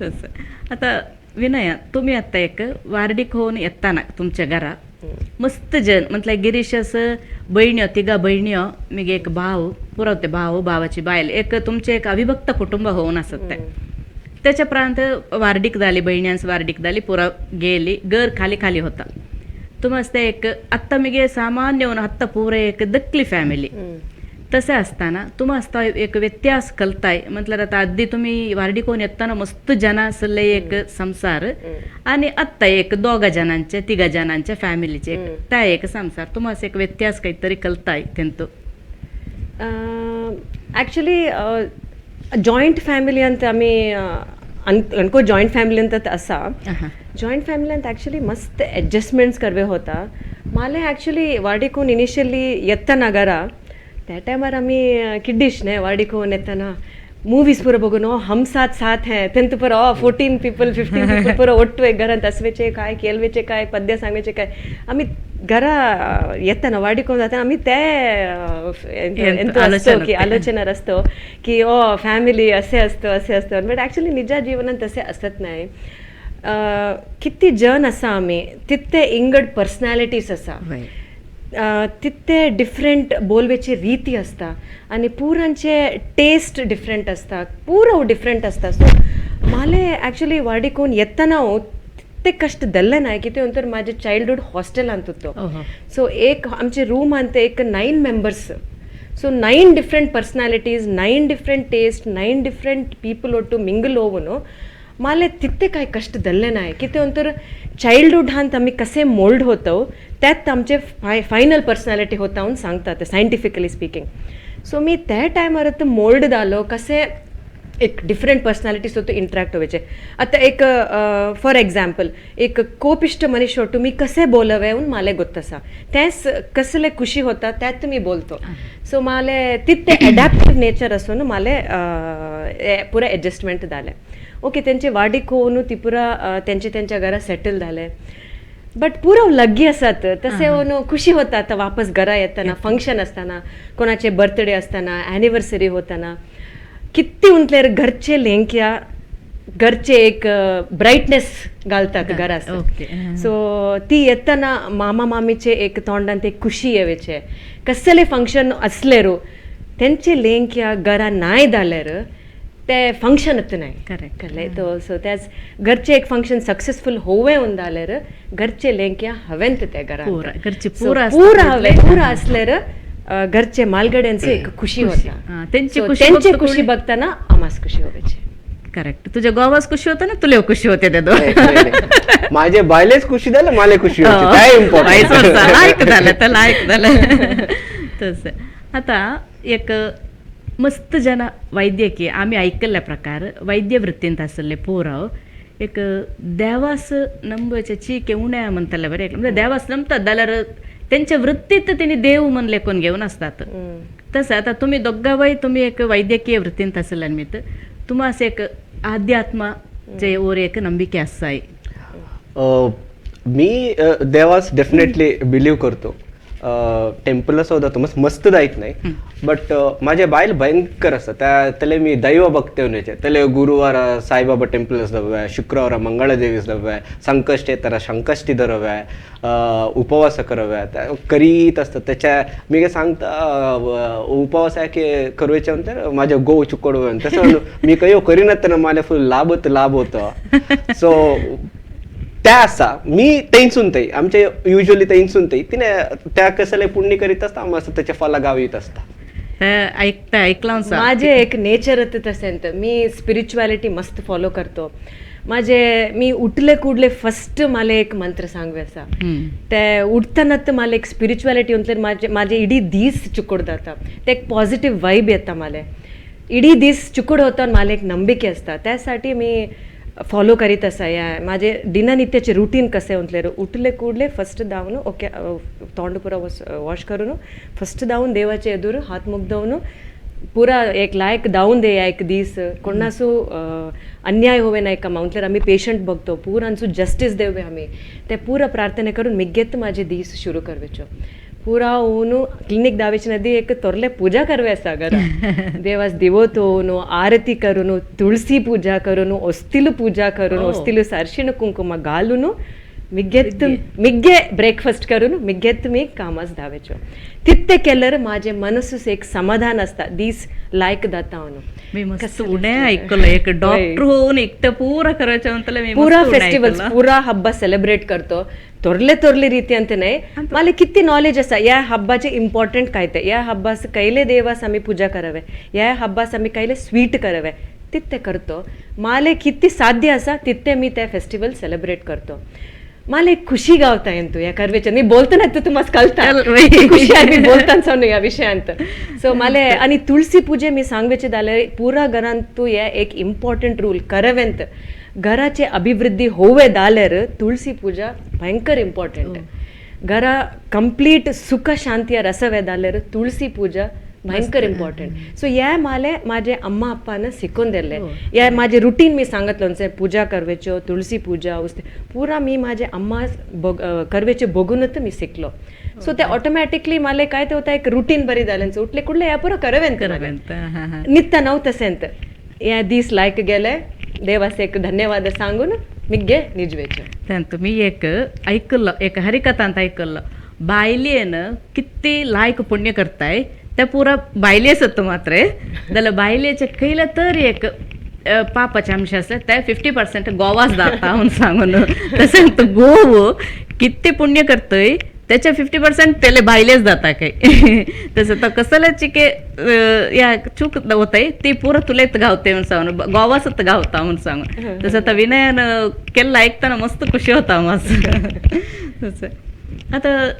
तसं आता विनया तुम्ही आता एक वार्डीक होऊन येताना तुमच्या घरा मस्त जन म्हटलं गिरीश असं बहिण्यो तिघा बहिण्यो मी एक भाव पुरवते भाव भावाची बायल एक तुमचे एक अविभक्त कुटुंब होऊन असत ते त्याच्या प्रांत वार्डीक झाली बहिण्यांस वार्डीक झाली पुरा गेली घर खाली खाली होता. तुम्हाला एक आत्ता मिगे सामान्य होऊन आत्ता पुरे एक दकली फॅमिली तसे असताना तुम्हाला एक व्यत्यास कलताय म्हटलं आता आधी तुम्ही वार्डीकोन येताना मस्त जण असले एक संसार आणि आत्ता एक दोघा जणांच्या तिघा जणांच्या फॅमिलीचे त्या एक संसार तुम्हाला एक व्यत्यास काहीतरी कलताय त्यांचं. ॲक्च्युली जॉईंट फॅमिली अंत आम्ही अनको जॉईंट फॅमिली अंत असा जॉईंट फॅमिली अंत ॲक्च्युली मस्त ॲडजस्टमेंट्स करवे होता. माले ॲक्च्युली वार्डीकोन इनिशियली येताना घरा त्या टायमार आमी किड्डीश न्हय वार्डीकोन येताना मूवीज पुरो बघून ओ हम साथ साथ हैं तेंत पुरो 14 पीपल 15 पीपल पुरो ಒಟ್ಟು एक घरांत असवेचे काय केलवेचे काय पद्य सांगवेचे काय आमी घरा येताना वार्डीकोन जाताना आमी ते असतो की आलोचनार असतो की ओ फॅमिली असे असतो असे असतो. बट ॲक्च्युली निजा जीवनात तसे असत नाही. किती जण आसा आमी तितके इंगड पर्सनॅलिटीज आसा तितके डिफरंट बोलवेचे रीती असता आनी पुरांचे टेस्ट डिफरंट असता पुरो डिफरंट असता. सो माले ॲक्च्युली वार्डीकोन येताना हांव ते कष्ट दल्ले ना कितें तर माझे चायल्डहूड हॉस्टेलांत होतो. सो एक आमचे रूमांत एक 9 members so 9 different personalities 9 different taste 9 different people ಒಟ್ಟು ಮಿಂಗಲ್ ಹೋವನು माले तितके काय कष्ट दल्ले नाही कितें तर चायल्डहुडांत आमी कसे मोल्ड होतो त्यात आमचे फायनल पर्सनॅलिटी होता म्हणून सांगता ते सायंटिफिकली स्पीकिंग. सो मी त्या टायमार मोल्ड जालो कसे एक डिफरंट पर्सनॅलिटीज होतो इंटरॅक्ट व्हायचे. आता एक फॉर एक्झाम्पल एक कोपिष्ट मनुष्य होतो मी कसे बोलवे म्हणून माले गोत्त आसा तेच कसले खुशी होता त्यात मी बोलतो. सो माले तितके एडॅप्टीव नेचर असून माले पुरा एडजस्टमेंट जालें. ओके तेंचे वाडीक होवन ती पुरा तेंचे तेंच्या घरा सेटल जाले बट पुरो लग्गी आसात तसे होवन खुशी होता आतां वापस घरा येताना फंक्शन आसतना कोणाचे बर्थडे आसतना एनिवर्सरी होताना किती उंतल्यार घरचे लेंक्या घरचे एक ब्रायटनेस घालतात घरात. सो ती येताना मामा मामीचे एक तोंडांत एक खुशी येवचे कसले फंक्शन असलेरो तेंचे लेंक्या घरा नाय जाल्यार ते फंक्शन नाही. करेक्ट कळ्ळें तो. सो त्याच घरचे एक फंक्शन सक्सेसफुल होवे म्हणून जाल्यार घरचे लेंक्या हवेंत ते घरा पुरा हवे पुरा असल्यार घरचे मालगड्यांचे एक खुशी होता त्यांची त्यांची खुशी बघताना आम्हास खुशी होवायची. करेक्ट तुझ्या गोवास खुशी होता ना तुला खुशी होते ते माझे बायलेच खुशी झाले माले खुशी होते काय इम्पॉर्टंट लायक झालं तर लायक झालं. तसं आता एक मस्त जन वैद्यकीय आम्ही ऐकल्ल्या प्रकार वैद्यवृत्तींत आसले पोराव एक देवास नंबचे चीके उण्या म्हणतले बरे म्हणजे देवास नमतात जाल्यार त्यांच्या वृत्तीत त्यांनी देव म्हणले कोण घेऊन असतात. तसं आता तुम्ही दोघांय तुम्ही एक वैद्यकीय वृत्तींत आसले निमित्त तुम्हाला एक आध्यात्माचे ओर एक नंबिके आसाय. मी देवास डेफिनेटली बिलीव करतो. टेम्पल सुद्धा मस्त मस्त जायत नाही बट माझे बायल भयंकर असतात त्या त्याला मी दैव बघते न्हय त्याला गुरुवार साईबाबा टेम्पल असदवे शुक्रवार मंगळदेवी असदवे संकष्ट येताना संकष्टी धरवे उपवास करवे करीत असतात. त्याच्या मी काय सांगता उपवास आहे की करवेच्या नंतर माझ्या गो चुकडवे तसं मी काही करीना त्यांना मला फुल लाभत लाभ होतं. सो त्या आसा मी तेंचून ते आमचे युजली तेंचून ते तिने त्या कसले पुण्य करीत असता आम असं त्याच्या फला गाव येत असता. ऐकता ऐकला माझे एक नेचर तसेंत मी स्पिरिच्युअलिटी मस्त फॉलो करतो. माझे मी उठले कुडले फस्ट मला एक मंत्र सांगवे आसा. ते उठताना मला एक स्पिरिच्युअलिटी म्हटल्यार माझे माझे इडी दीस चुकोड जाता, ते एक पॉझिटिव्ह वायब येता, मला इडी दीस चुकोड होता आणि मला एक नंबिके आसता. त्यासाठी मी फॉलो करीत आसा. या माझे दिननित्याचे रुटीन कसे म्हटल्यार उठले कुडले फस्ट धांवन ओके तोंड पुरा वॉश करून फस्ट धांवन देवाचे एदूर हात मुगदवून पुरा एक लायक धांवन दे एक दीस कोणासू अन्याय होवे नाही का म्हटल्यार आम्ही पेशंट बघतो पुरांसू जस्टीस देवे आम्ही ते पुरा प्रार्थना करून मिगेत माझे दीस सुरू करवेचो. पुरा होऊन क्लिनिक दावेची नदी एक तोरले पूजा करवे आसा घरा देवास दिवो आरती करून तुळसी पूजा करून ओस्तिलू पूजा करून ओस्तिलू सारशीण कुंकुम घालून मिगेत मिग्गे ब्रेकफास्ट करून मिगेत मी कामास धावेचो. तित्ते केल्यार माझे मनसूस एक समाधान आसता, दीस लायक जाता म्हणून. मी मस्त उणे ऐकलं एक डॉक्टर होऊन एकटं पुरा करायचं म्हणतले मी पुरा फेस्टिवल्स पुरा हब्बा सेलिब्रेट करतो तोरले तोरले रीती अंत नाही. मला किती नॉलेज आसा या हब्बाचे इम्पॉर्टंट काय ते, या हब्बास कैले देवास आम्ही पूजा करावे, या हब्बास आम्ही कैले स्वीट करावे तित्ते करतो. मला किती साध्य आसा तित्ते मी ते फेस्टिवल सेलिब्रेट करतो. मला एक खुशी गावता येतो या करवेचे मी बोलताना तर तुम्हाला कळता खुशी आहे मी बोलताना या विषयांत. सो मला आणि तुळसी पूजे मी सांगवेचे जाल्यार पुरा घरांत तूं हे एक इम्पॉर्टंट रूल करवेंत घराचे अभिवृद्धी होवे जाल्यार तुळसी पूजा भयंकर इम्पॉर्टंट. घरा कंप्लीट सुख शांती रसवे जाल्यार तुळसी पूजा भयंकर इम्पॉर्टंट. सो हे माले माझे अम्मा अप्पान शिकून दिले. हे माझे रुटीन मी सांगतलो पूजा करवेच्यो तुळसी पूजा उस्ते पुरा मी माझे अम्मा करवेचे बघूनच मी शिकलो. सो ते ऑटोमॅटिकली मला काय ते होता एक रुटीन बरी जालें. उठले कुडले हे पुरा करवेंत नित्ता नव तसेंत हे दीस लायक गेले देवास एक धन्यवाद सांगून मिग्गे निजवेचे. मी एक ऐकलं एक हरिकथांत ऐकलं बायलेन किती लायक पुण्य करताय त्या पुरा बायलेच होतं मात्र जाल्यार बायलेचे खयले तर एक पापाचे अंश आसले ते 50% गोवाच जाता म्हणून सांगून. तशें गोव किती पुण्य करतय त्याच्या 50% त्याला बायलेच जाता काय. तसं तो कसले चिके या चूक होतय ती पुरा तुलेत गावते म्हणून सांगून गोवाच गावता म्हणून सांगून. तसं तर विनयान केल्लं ऐकताना मस्त खुशी होता मस्त. तसं आता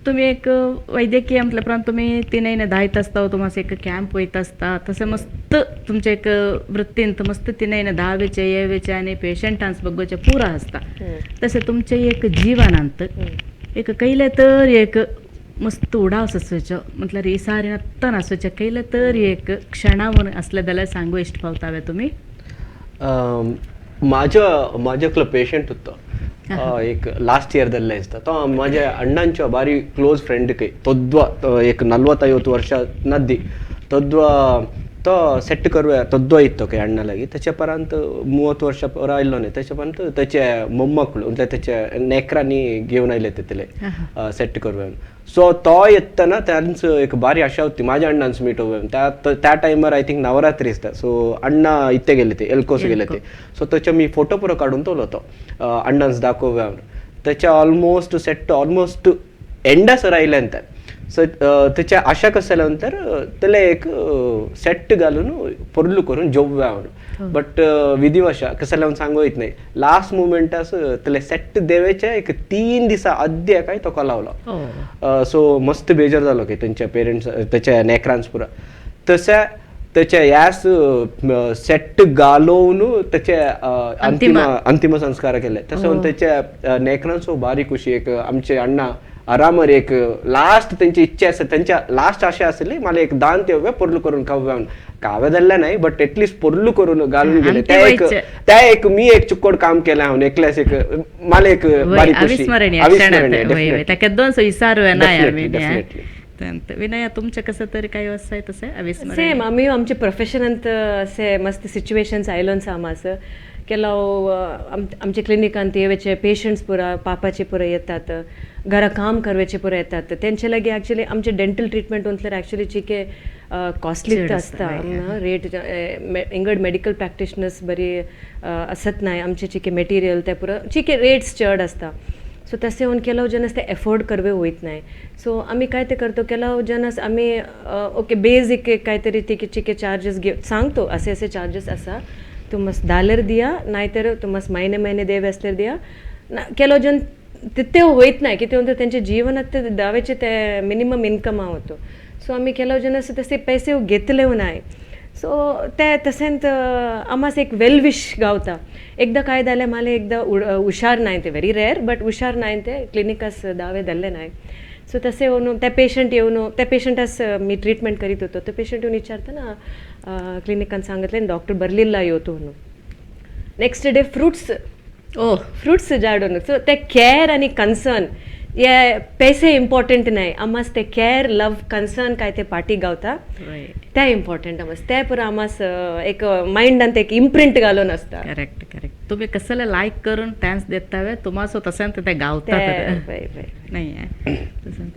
तुम्ही एक वैद्यकीय म्हटल्या उपरांत तुमी तिनय धायत आसता तुमास एक कॅम्प वयता आसता तशें मस्त तुमचे एक वृत्तींत मस्त तिनय धावेचे येवेचे आनी पेशंटांस बगोवचे पुरा आसता. तशें तुमचें एक जिवनांत एक कैले तर एक मस्त उडास आसचो म्हटल्यार ही सारी नत्ता नासोचें कैले तर एक क्षणा म्हणून आसलें जाल्यार सांगू इश्ट पावतावे तुमी? माझ्या माझ्याकलो पेशंट होतो एक लास्ट इयर ದಲ್ಲೇ ಇಸ್ತ ತೋ माझ्या ಅಣ್ಣಂಚ ಭಾರಿ ಕ್ಲೋಸ್ ಫ್ರೆಂಡ್ ಕೈ ತದ್ವ एक 40-50 ವರ್ಷ ನದ್ದಿ ತದ್ವ तो सेट करूया तद्व इत्तो काय अण्णा त्याच्या परांत 30 वर्ष राहिलो त्याच्या परांत त्याचे ಮೊಮ್ಮಕ್ಕಳು म्हणजे त्याच्या नेकरांनी घेऊन आयले तिथले सेट करूया. सो तो येतना त्यांचं एक भारी आशा होती माझ्या अण्णांच मीट होवे त्या त्या टायमार I think Navratri आसता. सो अण्णा इथे गेले ते एल्कोस गेले ते. सो त्याच्या मी फोटो पुरो काढून तोलो तो अण्णांच दाखोवया. त्याच्या ऑलमोस्ट सेट ऑलमोस्ट एंडासर आयले ते. सो त्याच्या आशा कसं नंतर त्याला एक सेट घालून पोर्लू करून जोव्या म्हणून बट विधिवशा कसं लावून सांगू येत नाही लास्ट मुमेंटास त्याला सेट देवेच्या एक 3 दिसा आद्य काय तो लावला. सो मस्त बेजार झालो की त्यांच्या पेरेंट्स त्याच्या नेकरांस पुरा तशा त्याच्या यास सेट घालवून त्याच्या अंतिम अंतिम संस्कार केले. तसं त्याच्या नेकरांसो भारी खुशी एक आमचे अण्णा आरामार एक लास्ट त्यांची इच्छा असेल त्यांच्या लास्ट आशा असेल मला एक दान तेव्हा पोर्लू करून काव्या काव्यादल्ला नाही बट एटलिस्ट पोर्लू करून घालून गेले. त्या एक मी एक चुक्कोड काम केलं हांव एकल्यास एक मला एक बारीक अविस्मरणीय. विनया तुमचे कसं तरी काही असं तसं अविस्मरणीय? सेम आम्ही आमचे प्रोफेशनांत असे मस्त सिच्युएशन्स आयलो आम ಕೆಲವು आमच्या क्लिनिकांत येवचे पेशंट्स पुरा पापाचे पुरा येतात, घरा काम करवेचे पुरा येतात. तेंचे लागीं ॲक्च्युली आमचे डेंटल ट्रिटमेंट म्हटल्यार ॲक्च्युली चिके कॉस्टली आसता रेट. इंगड मेडिकल प्रॅक्टिशनर्स बरी असत नाही आमचे चिके मटेरियल ते पुरा चिके रेट्स चड आसता. सो तशें होवन ಕೆಲವು जन ते एफोर्ड करवे वयत नाही. सो आमी काय ते करतो ಕೆಲವು जन आमी ओके बेजीक कांय तरी चिके चार्जीस घेव सांगतो असे असे चार्जीस आसा. तुमस दालर दिया नाहीतर तुमस महिने महिने देवे असल्यार दिया. ಕೆಲವು ಜನ तिथे होत नाही की ते म्हणतात त्यांच्या जीवनात दावेचे ते मिनिमम इन्कम होतो. सो आम्ही ಕೆಲವು जण तसे पैसे घेतले नाही. सो ते तसेंत आमास एक वेल विश गावता. एकदा काय जालें मला एकदा हुशार नाही ते, व्हेरी रेअर बट हुशार नाही ते क्लिनिकास दावे धरले नाही. सो तसे येऊन त्या पेशंट येऊन त्या पेशंटास मी ट्रीटमेंट करीत होतो, तो पेशंट येऊन विचारता ना क्लिनिकान सांगितले डॉक्टर बरलिल्ला येतो म्हणून. नेक्स्ट डे फ्रुट्स फ्रुट्स जाडून. सो ते केअर आणि कन्सर्न हे पैसे इम्पॉर्टंट नाही, आमास ते केअर लव कन्सर्न काय ते पाटी गावता ते इम्पॉर्टंट आमास. ते पुरो आमास एक मायंडान एक इम्प्रिंट घालून आसता. Correct correct. तुम्ही कसले लायक करून टॅन्स देतावे तुम्हासो तसें ते गावता नाही.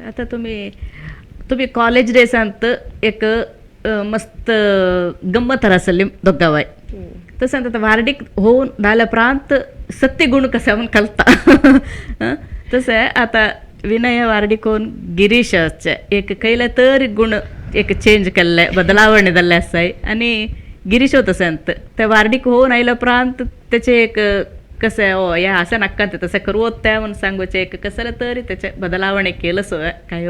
आता तुम्ही तुम्ही कॉलेज डेसांत एक मस्त गम्मत आसली दोगावाय, तसें आतां वार्डीक होऊन जाल्या उपरांत सत्य गुण कशें म्हूण कळटा. तशें आतां विनय वार्डीक होवन गिरीशाचे एक खंयले तरी गुण एक चेंज केल्ले बदलावण जाल्ले आसाय आनी गिरीशो तशेंत ते वार्डीक होवन आयल्या उपरांत तेचे एक कशें ओ हें आसा नाका तें तशें करूं तें म्हूण सांगूचें एक कसलें तरी तेचें बदलावण केलं सो काय.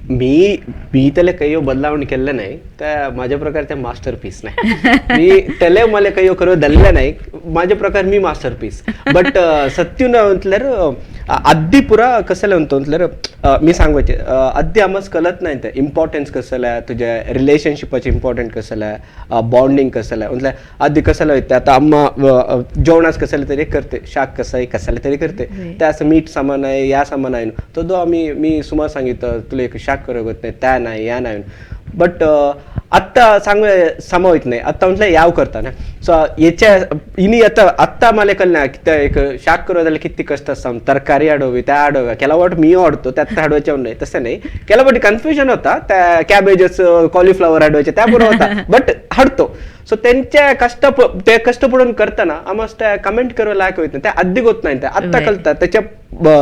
मी मी त्याला काही बदलावण केलं नाही, त्या माझ्या प्रकार त्या मास्टरपीस नाही. मी त्याला मला काही करू दिलं नाही, माझ्या प्रकार मी मास्टरपीस. बट सत्यून म्हटल्यार अद्दी पुरा कसले म्हणतो म्हटल्यार मी सांगवाचे अद्दी आमस कळत नाही ते इम्पॉर्टन्स कसलं, तुझ्या रिलेशनशिपाचे इम्पॉर्टंट कसलं, बॉन्डिंग कसलं म्हटल्यार आधी कसलं वयता. आतां अम्मा जेवणाच कसले तरी करते, शाक कसं कसले तरी करते, ते असं मीठ सामान आहे या सामान आहे तो दो आम्ही मी सुमार सांगितलं तुला एक शाक करू होत नाही त्या नाही या नाही. बट आत्ता सांग सामावत नाही, आत्ता म्हटलं याव करता ना. सो याच्या इनी आता आत्ता मला कळलं की त्या एक शाक करू जाल्यार किती कष्ट आसता, तरकारी हाडोवी त्या हाडोव्या केला वाट मी हाडतो त्यात हाडवायचे नाही तसं नाही, केला बट कन्फ्युजन होता त्या कॅबेजस कॉलीफ्लॉवर हाडवायचे त्या बरोबर होता बट हाडतो. सो त्यांच्या कष्ट ते कष्ट पडून करताना आम्हाला त्या कमेंट करू लायक होत नाही, त्या अद्दी होत नाही. त्या आत्ता कळता त्याच्या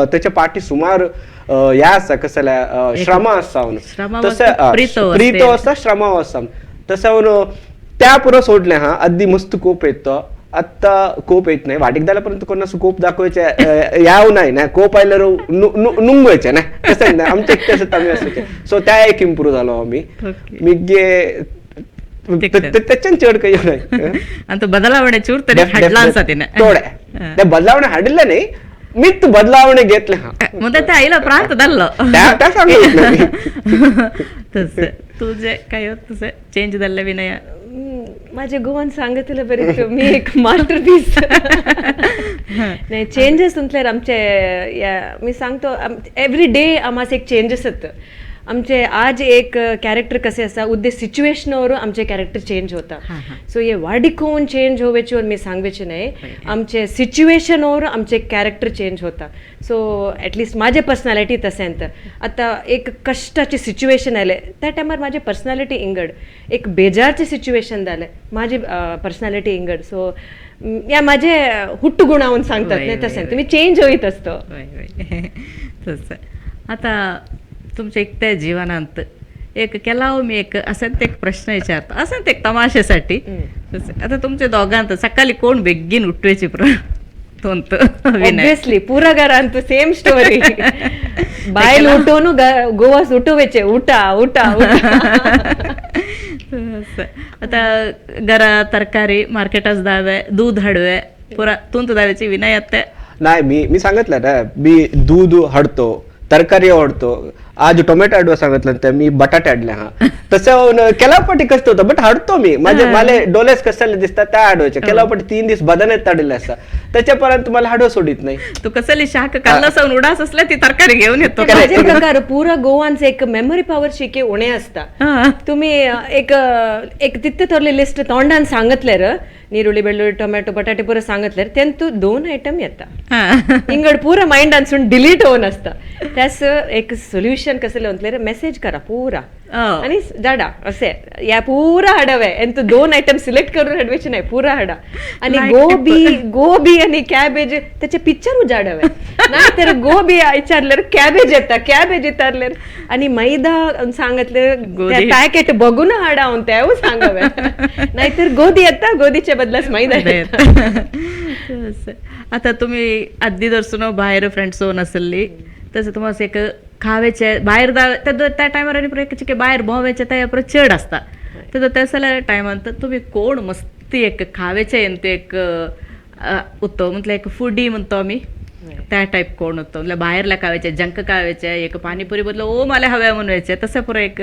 त्याच्या पाठी सुमार या आसा कसल्या श्रम आसा तसं प्रीतो आसा श्रम आसा तसं त्या पुरो सोडले. हा अद्दी मस्त कोप येतो, आत्ता कोप येत नाही. वाटीक जाल्यापर्यंत कोणास कोप दाखवायचे याव नाही ना, कोप आयल्यार नुंगवायचे ना तसं नाही आमचे तसं आमी आसायचे. सो त्या एक इम्प्रूव जालो आमी मिगे त्याच्यान चड काही नाही. आणि बदलावणे चूर तरी हाडला आसा तिने थोडे ते बदलावणे हाडिल्ले नाही, मी तू बदलावणे घेतले. हा म्हणजे ते आईला प्रांत धरलो त्या सांगू तसं तुझे काय तुझं चेंज झालं विनय. माझे गोवन सांगितलं बरे मी एक मास्टरपीस नाही. चेंजेस म्हटल्यार आमचे मी सांगतो एवरी डे आमास एक चेंजेस येता. आमचे आज एक कॅरेक्टर कसे आसा उद्या सिच्युएशनावर आमचे कॅरेक्टर चेंज होता. सो हे वाडिकोन चेंज होवेचे मी सांगवेचे नाही, आमचे सिच्युएशनवर आमचे कॅरेक्टर चेंज होता. सो ॲटलिस्ट माझे पर्सनॅलिटी तसेंत. आतां एक कश्टाचे सिच्युएशन आयले त्या टायमार माझे पर्सनॅलिटी इंगड, एक बेजारचे सिच्युएशन जालें माझी पर्सनॅलिटी इंगड. सो या माझे हुट्टू गुणावून सांगतात नाही तसें तुमी चेंज होईत असतो. तसं आता तुमच्या एकट्या जीवनांत एक केला मी एक असं एक प्रश्न विचारतो असं एक तमाशासाठी. आता तुमच्या दोघांत सकाळी कोण बेगीन उठवायची ऑब्वियसली पुरा घरांत सेम स्टोरी. बायल उठोवन गोवास उठोवचे उठा उठा. आता घरा तरकारी मार्केटात दावे दूध हाडवे पुरा तुंत दाव्याची विनय नाही. मी मी सांगितलं ना मी दूध हाडतो, तरकारी आवडतो, आज टोमॅटो हाडवा सांगितलं ते मी बटाटे हाडले. हा तसं केलापटी कष्ट होतं बट हाडतो मी. माझे मला डोलेस कसले दिसतात त्या हाडवायचे. केलापटी 3 दिवस बदानेत हाडले असता त्याच्यापर्यंत मला हाडवा सोडित नाही. तू कसली शाक कल्लासावन उडास असल्या ती तरकारी घेऊन येतो. माझे प्रकार पुरा गोवांचे एक मेमरी पावर शिके उणे असता. तुम्ही एक एक तिथे थोरले लिस्ट तोंडान सांगितले र ನೀರುಳ್ಳಿ ಬೆಳ್ಳುಳ್ಳಿ ಟೊಮೆಟೊ बटाटे पुरा सांगितले तेंतू 2 आयटम येता इंगड पुरा माइंडानसून डिलीट होऊन असता. त्यास एक सोल्युशन कसले म्हटल्यार मेसेज करा पुरा आणि जाडा असे या पुरा हाडावे एंत दोन आयटम सिलेक्ट करून हाडवेचे नाही, पुरा हाडा. आणि गोबी गोबी आणि कॅबेज त्याचे पिक्चर जाडावे नाही तर गोबी विचारल्यार कॅबेज येता, कॅबेज विचारल्यार आणि मैदा सांगितले पॅकेट बघून हाडा तेव सांगावे, नाहीतर गोदी येता, गोदीच्या बदलास मैदा येता. आता तुम्ही आधी दर्शन बाहेर फ्रेंड्स नसली तसं तुम्हाला एक खावेचे बाहेर त्या टायमार आनी एक बाहेर भोंवेचे त्या परत चड आसता, तर तसल्या टायमान तुमी कोण मस्ती एक खावेचे ते एक उत्तो म्हटल्यार एक फुडी म्हणतो आमी त्या टायप कोण उत्तो, म्हटल्यार भायरल्या खावेचे जंक खावेचे एक पाणीपुरी बदलो ओ मला हव्या म्हणवायचे तसं पुरो एक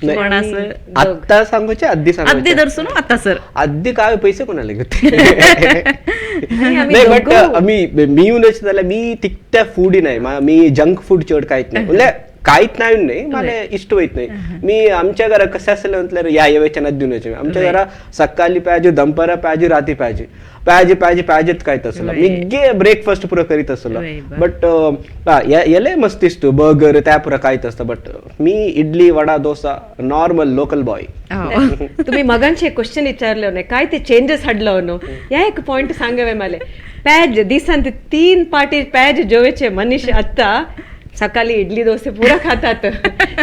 कोण असं आता सांगूचे आधी सांगू आधी दर्शन आता सर आधी काय पैसे कोणाला घेते नाही, बट मी मी येऊनच जाल्यार मी तिकट्या फूड नाही, मी जंक फूड चड काहीच नाही, म्हणजे काहीच नाही नाही मला इष्ट होत नाही. मी आमच्या घरा कसे असले म्हटल्यार या येवेच्या दिवन वयचे, आमच्या घरा सकाळी पाहिजे, दनपारा पाहिजे, राती पाहिजे, पाहिजे पाहिजे पाहिजेच काहीत असलो मी गे ब्रेकफास्ट पुरो करीत असलो, बट येले मस्त इष्ट बर्गर त्या पुरो काहीत असतं, but me idli vada dosa normal local boy. तुम्ही मगांचे क्वेश्चन विचारले नाही काय ते चेंजेस हाडलो न्हू, ह्या एक पॉइंट सांगावे मला. पॅज दिसांत 3 पाटी पॅज जेवेचे मनीष आत्ता सकाळी इडली डोसे पुरा खातात,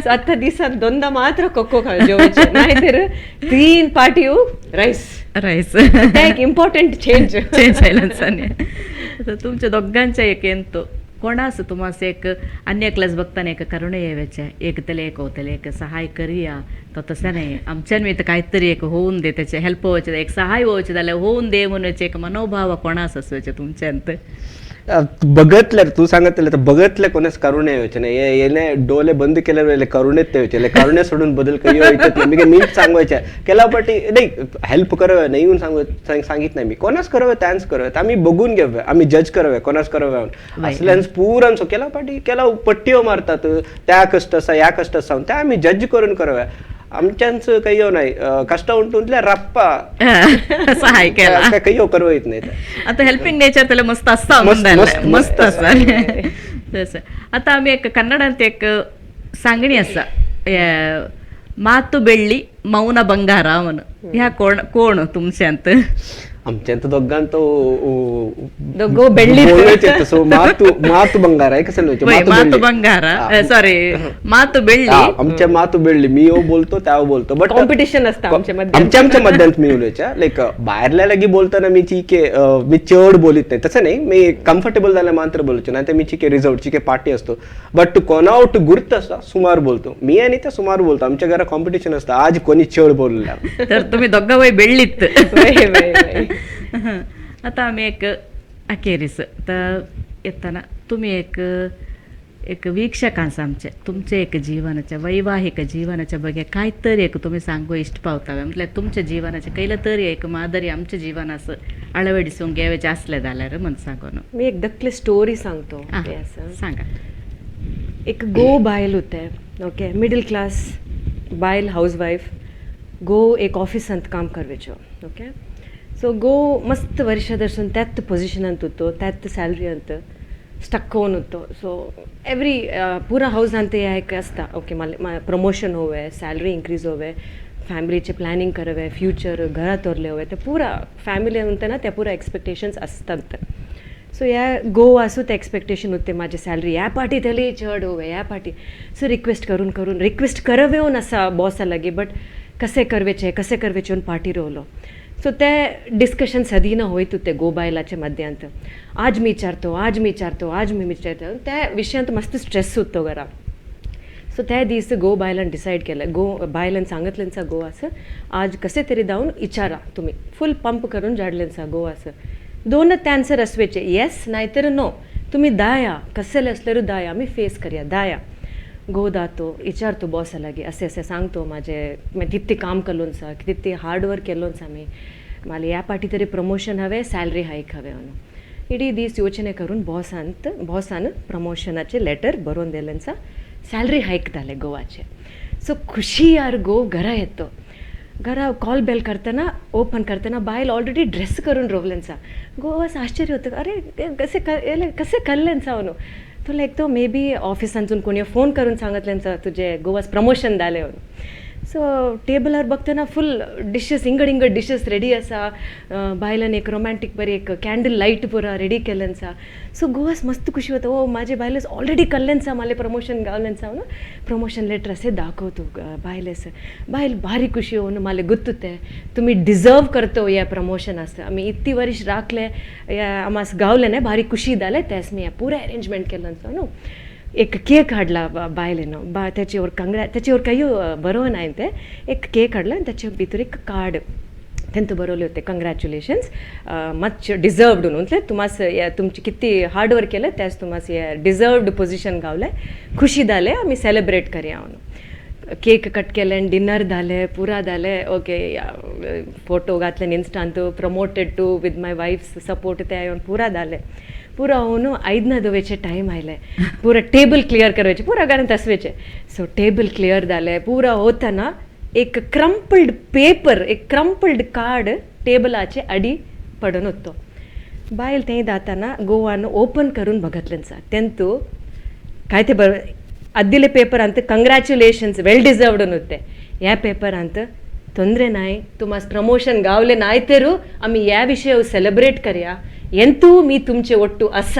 आता दिसात दोनदा मात्र कोको खा जेवायचे, नाहीतर 3 पाटीव राईस राईस. एक इम्पॉर्टंट चेंज चेंज जायला. तुमच्या दोघांच्या एक येतो कोणास तुम्हाला एक अन्य क्लास बघताना एक करुणे येवायचे, एक त्याला एक होतले एक सहाय करूया तो तसं नाही आमच्यान मी तर काहीतरी एक होऊन दे, त्याचे हेल्प व्हायचे एक सहाय व्हायचे जाल्यार होऊन दे म्हणून एक मनोभाव कोणास असायचे तुमच्यांत. बघतले तू सांगतले तर बघतले कोणाच करुणे येवचे नाही, येणे डोले बंद केल्यावर करुणेच ते येवचे, करुणे सोडून बदल काही येत नाही. मी मीच सांगवायचे केला पाटी नाही हेल्प करावे नाही येऊन सांगू सांगित नाही मी कोणाच करावे त्यांच करावे, आम्ही बघून घेवे आम्ही जज करावे कोणाच करावे असल्यान पुरांचो केला पाटी केला पट्ट्यो मारतात त्या कष्ट असा या कष्ट असा त्या आम्ही जज करून करावे, आमच्यांच काही नाही कष्ट उंटून रप्पा सहाय केला काही करू येत नाही. आता हेल्पिंग नेचर त्याला मस्त असता, मस्त असता. तसं आता आम्ही एक कन्नडांत एक सांगणी आसा, मातु बेळ्ळी मौन ಬಂಗಾರ म्हणून, ह्या कोण कोण तुमच्यांत? आमच्यांत दोघांत दोघो बेळ्ळी सो मातु मातु ಬಂಗಾರ कसं मातु ಬಂಗಾರ सॉरी मातु बेळ्ळी आमच्या मातु बेळ्ळी मी यो बोलतो त्या बोलतो, बट कॉम्पिटिशन असतं आमच्या मध्ये, आमच्या आमच्या मध्यांत मी उलयच्या लाईक बाहेरल्या लागी बोलताना मी ठीक आहे मी चड बोलीत नाही, तसं नाही मी कम्फर्टेबल झाल्या मात्र बोलतो, नाही तर मी ठीक आहे रिझर्व ठीक आहे पार्टी असतो, बट कोणावट गुर्त असता सुमार बोलतो मी आणि त्या सुमार बोलतो. आमच्या घरात कॉम्पिटिशन असतं आज कोणी चड बोलला तर तुम्ही दोघं वय बेळ्ळीत. आता आम्ही एक अखेरीस तर येताना तुम्ही एक एक वीक्षकांस आमचे तुमचे एक जीवनाच्या वैवाहिक जीवनाच्या बगे काय तरी एक तुम्ही सांगू इष्ट पावतावे, म्हटल्यार तुमच्या जीवनाचे कैला तरी एक मादरी आमच्या जीवनास अळवडिसून घेवचे असले जाल्यार म्हण सांगून मी एक दखले स्टोरी सांगतो. सांगा. एक गो बायल होते, ओके मिडल क्लास बायल हाऊस वाईफ, गो एक ऑफिसांत काम करवेचो, ओके सो गो मस्त वर्ष दर्शन त्यात पोझिशनांत होतो, त्यात सॅलरी अंत स्टक होऊन होतो. सो एवरी पुरा हाऊस अंत एक असता ओके मला प्रमोशन होवे, सॅलरी इन्क्रीज होवे, फॅमिलीचे प्लॅनिंग करावे, फ्युचर घरात उरले हवे, ते पुरा फॅमिली म्हणते ना त्या पुरा एक्सपेक्टेशन्स असतात. सो या गो आसूं ते एक्सपेक्टेशन होते माझे सॅलरी ह्या पाटी तरी चड होवे ह्या पाटी. सो रिक्वेस्ट करून करून रिक्वेस्ट करवे आसा बॉसा लागीं, बट कसे करवेचे कसे करवेचे म्हणून पाटी रोवलो. सो ते डिस्कशन सदीना होयत होते गो बायलाचे मध्यांत, आज मी विचारतो आज मी विचारतो आज मी विचारतो, त्या विशयांत मस्त स्ट्रेस होतो घरा. सो त्या दीस गो बायलान डिसायड केलं, गो बायलान सांगितलेंचा गो असं आज कसे तरी जाऊन विचारा तुम्ही, फुल पंप करून जाडलेंचा गो असं दोनच आन्सर असवेचे येस नाहीतर नो, तुम्ही दाया कसेले असल्यार दाया आमी फेस करया दाया. गो दातो विचारतो बॉसा लागीं असे असे सांगतो माझे तितके काम केलोन सा तितके हार्डवर्क केलोन सा मी मला ह्या पाटी तरी प्रमोशन हवे सॅलरी हायक हवे म्हणून. इडी दीस योजने करून बॉसांत बॉसान प्रमोशनाचे लेटर बरोवन दिलेंचा, सॅलरी हायक जाले गोवाचे. सो खुशी यार गो घरा येतो, घरा कॉल बेल करताना ओपन करताना बायल ऑलरेडी ड्रेस करून रोवलेंचा. गो असं आश्चर्य होतं अरे कसे कसे कळलेंचा म्हणून. तो लायक तो मे बी ऑफिसांतून कोणी फोन करून सांगितल्यांचा तुझे गोवास प्रमोशन जालें म्हणून. सो टेबलार बघतना फुल डिशेस इंगड इंगड डिशेस रेडी आसा, बायलान एक रोमॅन्टीक बरी एक कॅन्डल लायट पुरा रेडी केल्लें आसा. सो गोवास मस्त खुशी वता, ओ माझे बायलेस ऑलरेडी कल्लें आसा माले प्रमोशन गावलें आसा म्हणून प्रमोशन लेटर असें दाखवतो बायलेस. बायल भारी खुशी होवन माले गुत्तुते तुमी डिजर्व करतो हे प्रमोशन आसा, आमी इतली वर्ष राखले आमास गावलें न्ही भारी खुशी जालें तेस मी पुरा अरेंजमेंट केल्लें आसा न्हू. एक केक हाडला बायलेन बा त्याच्यावर कंग्रा त्याच्यावर काही बरोवन आहे ते एक केक हाडला आनी त्याच्या भितर एक कार्ड तेंत बरवले होते कंग्रॅच्युलेशन्स मच डिजर्वड म्हणून तुमास तुमची किती हार्ड वर्क केलें त्याच तुमास हे डिजर्वड पोजिशन गावलें, खुशी जालें आमी सेलिब्रेट करया म्हणून. केक कट केलें, डिनर जालें, पुरा जालें, ओके फोटो घातले इन्स्टांत promoted to with my wife's support ते येवन पुरा जालें. पुरा होऊन आयदनां धुवेचे टायम आयले, पुरा टेबल क्लियर करवायचे, पुरा घरांत आसवेचे. सो टेबल क्लियर जालें, पुरा होताना एक क्रम्पल्ड पेपर एक क्रम्पल्ड कार्ड टेबलाचे अडी पडून होतो. बायल थंय जाताना गोवान ओपन करून बघतलें आसा तेंतू काय ते बरं अद्दिले पेपर अंत कंग्रॅच्युलेशन्स वेल डिजर्वड होते. ह्या पेपर अंत ತೊಂದರೆ ನಾಯ್ तुमास प्रमोशन गावले नाय तेरू आमी ह्या विशय सेलिब्रेट करया ಎಂತೂ मी तुमचे ಒಟ್ಟು ಅಸ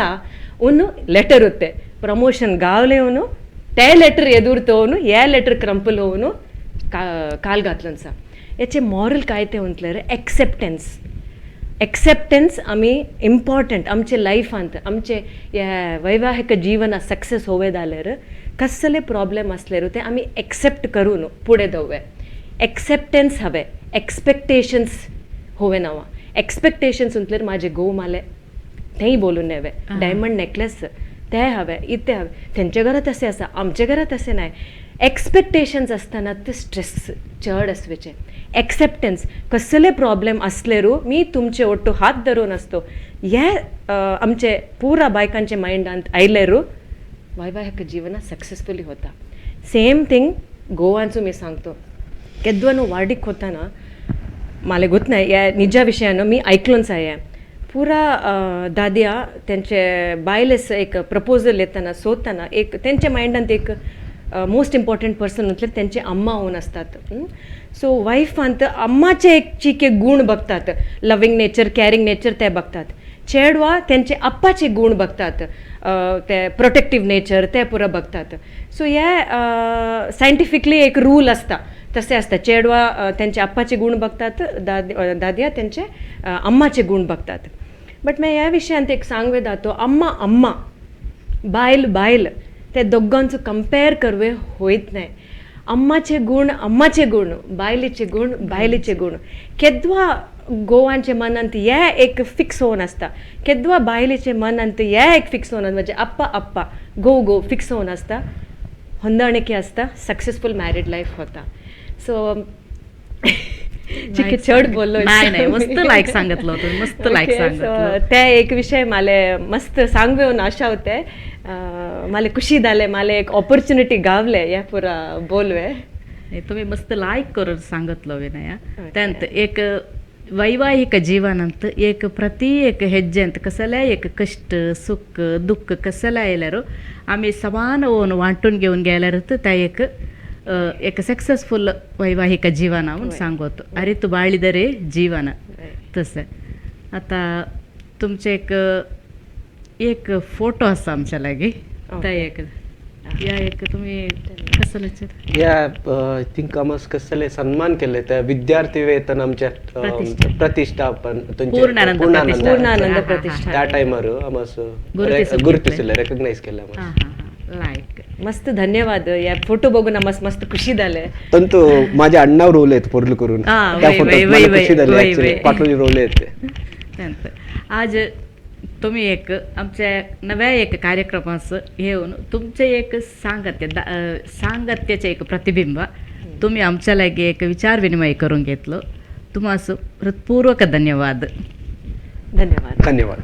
उन लेटर होते प्रमोशन गावले उनु ते लेटर एदुरतोवनु हे लेटर क्रंपल होवनु काल घातलं सा. याचे मॉरल काय ते म्हटल्यार एक्सेप्टन्स. एक्सेप्टन्स आमी इम्पॉर्टंट आमचे लायफांत आमचे ह्या वैवाहिक जीवना सक्सेस होवे जाल्यार कसले प्रॉब्लेम आसल्यार ते आमी एक्सेप्ट करून फुडें दववे. एक्सेप्टन्स हवे, एक्सपेक्टेशन्स होवे नवा. एक्सपेक्टेशन्स म्हटल्यार म्हाजे घोव माले तेंय बोलून नेवे डायमंड नेकलेस ते हवे इते हवे, तेंच्या घरांत अशें आसा आमच्या घरांत अशें नाय. एक्सपेक्टेशन्स आसतना ते स्ट्रेस चड आसवेचे. एक्सेप्टन्स कसले प्रॉब्लेम आसल्यारू मी तुमचे ಒಟ್ಟು हात धरून आसतो हे आमचे पुरा बायकांचे मायंडांत आयल्यारू वैवाहिक जीवन सक्सेसफुली होता. सेम थिंग गोवांचो मी सांगतो, केद्वा न्हू वार्डीक होताना मला गोत नाही या निजा विशयानं मी ऐकलोच आहे. पुरा दाद्या त्यांचे बायलेस एक प्रपोजल येताना सोदताना एक त्यांच्या मायंडांत एक मोस्ट इम्पॉर्टंट पर्सन म्हटल्यार त्यांचे अम्मा होऊन असतात. सो वायफांत अम्माचे एक चिके गुण बघतात, लविंग नेचर कॅरिंग नेचर ते बघतात. चेडवा त्यांचे अप्पाचे गुण बघतात, ते प्रोटेक्टीव नेचर ते पुरा बघतात. सो हे सायंटिफिकली एक रूल असता तसे असतात. चेडवा त्यांचे अप्पाचे गुण बघतात, दाद्या त्यांचे अम्माचे गुण बघतात. बट मैं ह्या विशयांत एक सांगवे दातो, अम्मा अम्मा बायल बायल ते दोगांचो कंपेर करवे होयत नाय. अम्माचे गुण अम्माचे गुण, बायलेचे गुण बायलेचे गुण. केद्वा गोवांचे मनांत हे एक फिक्स होवन आसता, केद्वा बायलेचे मनांत हे एक फिक्स होवन म्हणजे अप्पा अप्पा गो गो फिक्स होवन आसता, ಹೊಂದಾಣಿಕೆ आसता, सक्सेसफुल मॅरीड लायफ होता. सो चिके चड बोललो नाही नाही, मस्त लायक सांगितलं तुम्ही, मस्त लायक सांगितलं. ते एक विषय माले मस्त सांगून आशा होते, माले खुशी जाले, माले एक ऑपॉर्च्युनिटी गावले या पुरा बोलवे. तुम्ही मस्त लायक करून सांगितलं विनया. त्यानंतर एक वैवाहिक जीवनांत एक प्रति एक हेज्जेंत कसले एक कष्ट सुख दुःख कसले आयल्यार आमी समान ओन वांटून घेवन गेल्यार त्या एक एक सक्सेसफुल वैवाहिक जीवन म्हणून सांगतो. अरे तू बाळिदरे जीवन तसं. आता तुमचे एक एक फोटो आसा आमच्या लागीं, त्या एक या एक तुम्ही कसं या I think आमस कसले सन्मान केले त्या विद्यार्थी वेतन आमच्या प्रतिष्ठापन पूर्णानंद प्रतिष्ठा त्या टायमार आमस गुरुतिसले रेकग्नाइज केले. लायक मस्त धन्यवाद. या फोटो बघून आम्हाला मस्त खुशी झाले. तंतु माझ्या अण्णावर रोवले आहेत पोरल करून त्या फोटो मला खुशी झाली, पाटोली रोवले आहेत. आज तुम्ही एक आमच्या नव्या एक कार्यक्रमाचं येऊन तुमचे एक सांगत्य सांगत्याचे एक प्रतिबिंब तुम्ही आमच्या लागी एक विचार विनिमय करून घेतलं, तुम्हाला हृत्पूर्वक धन्यवाद. धन्यवाद. धन्यवाद.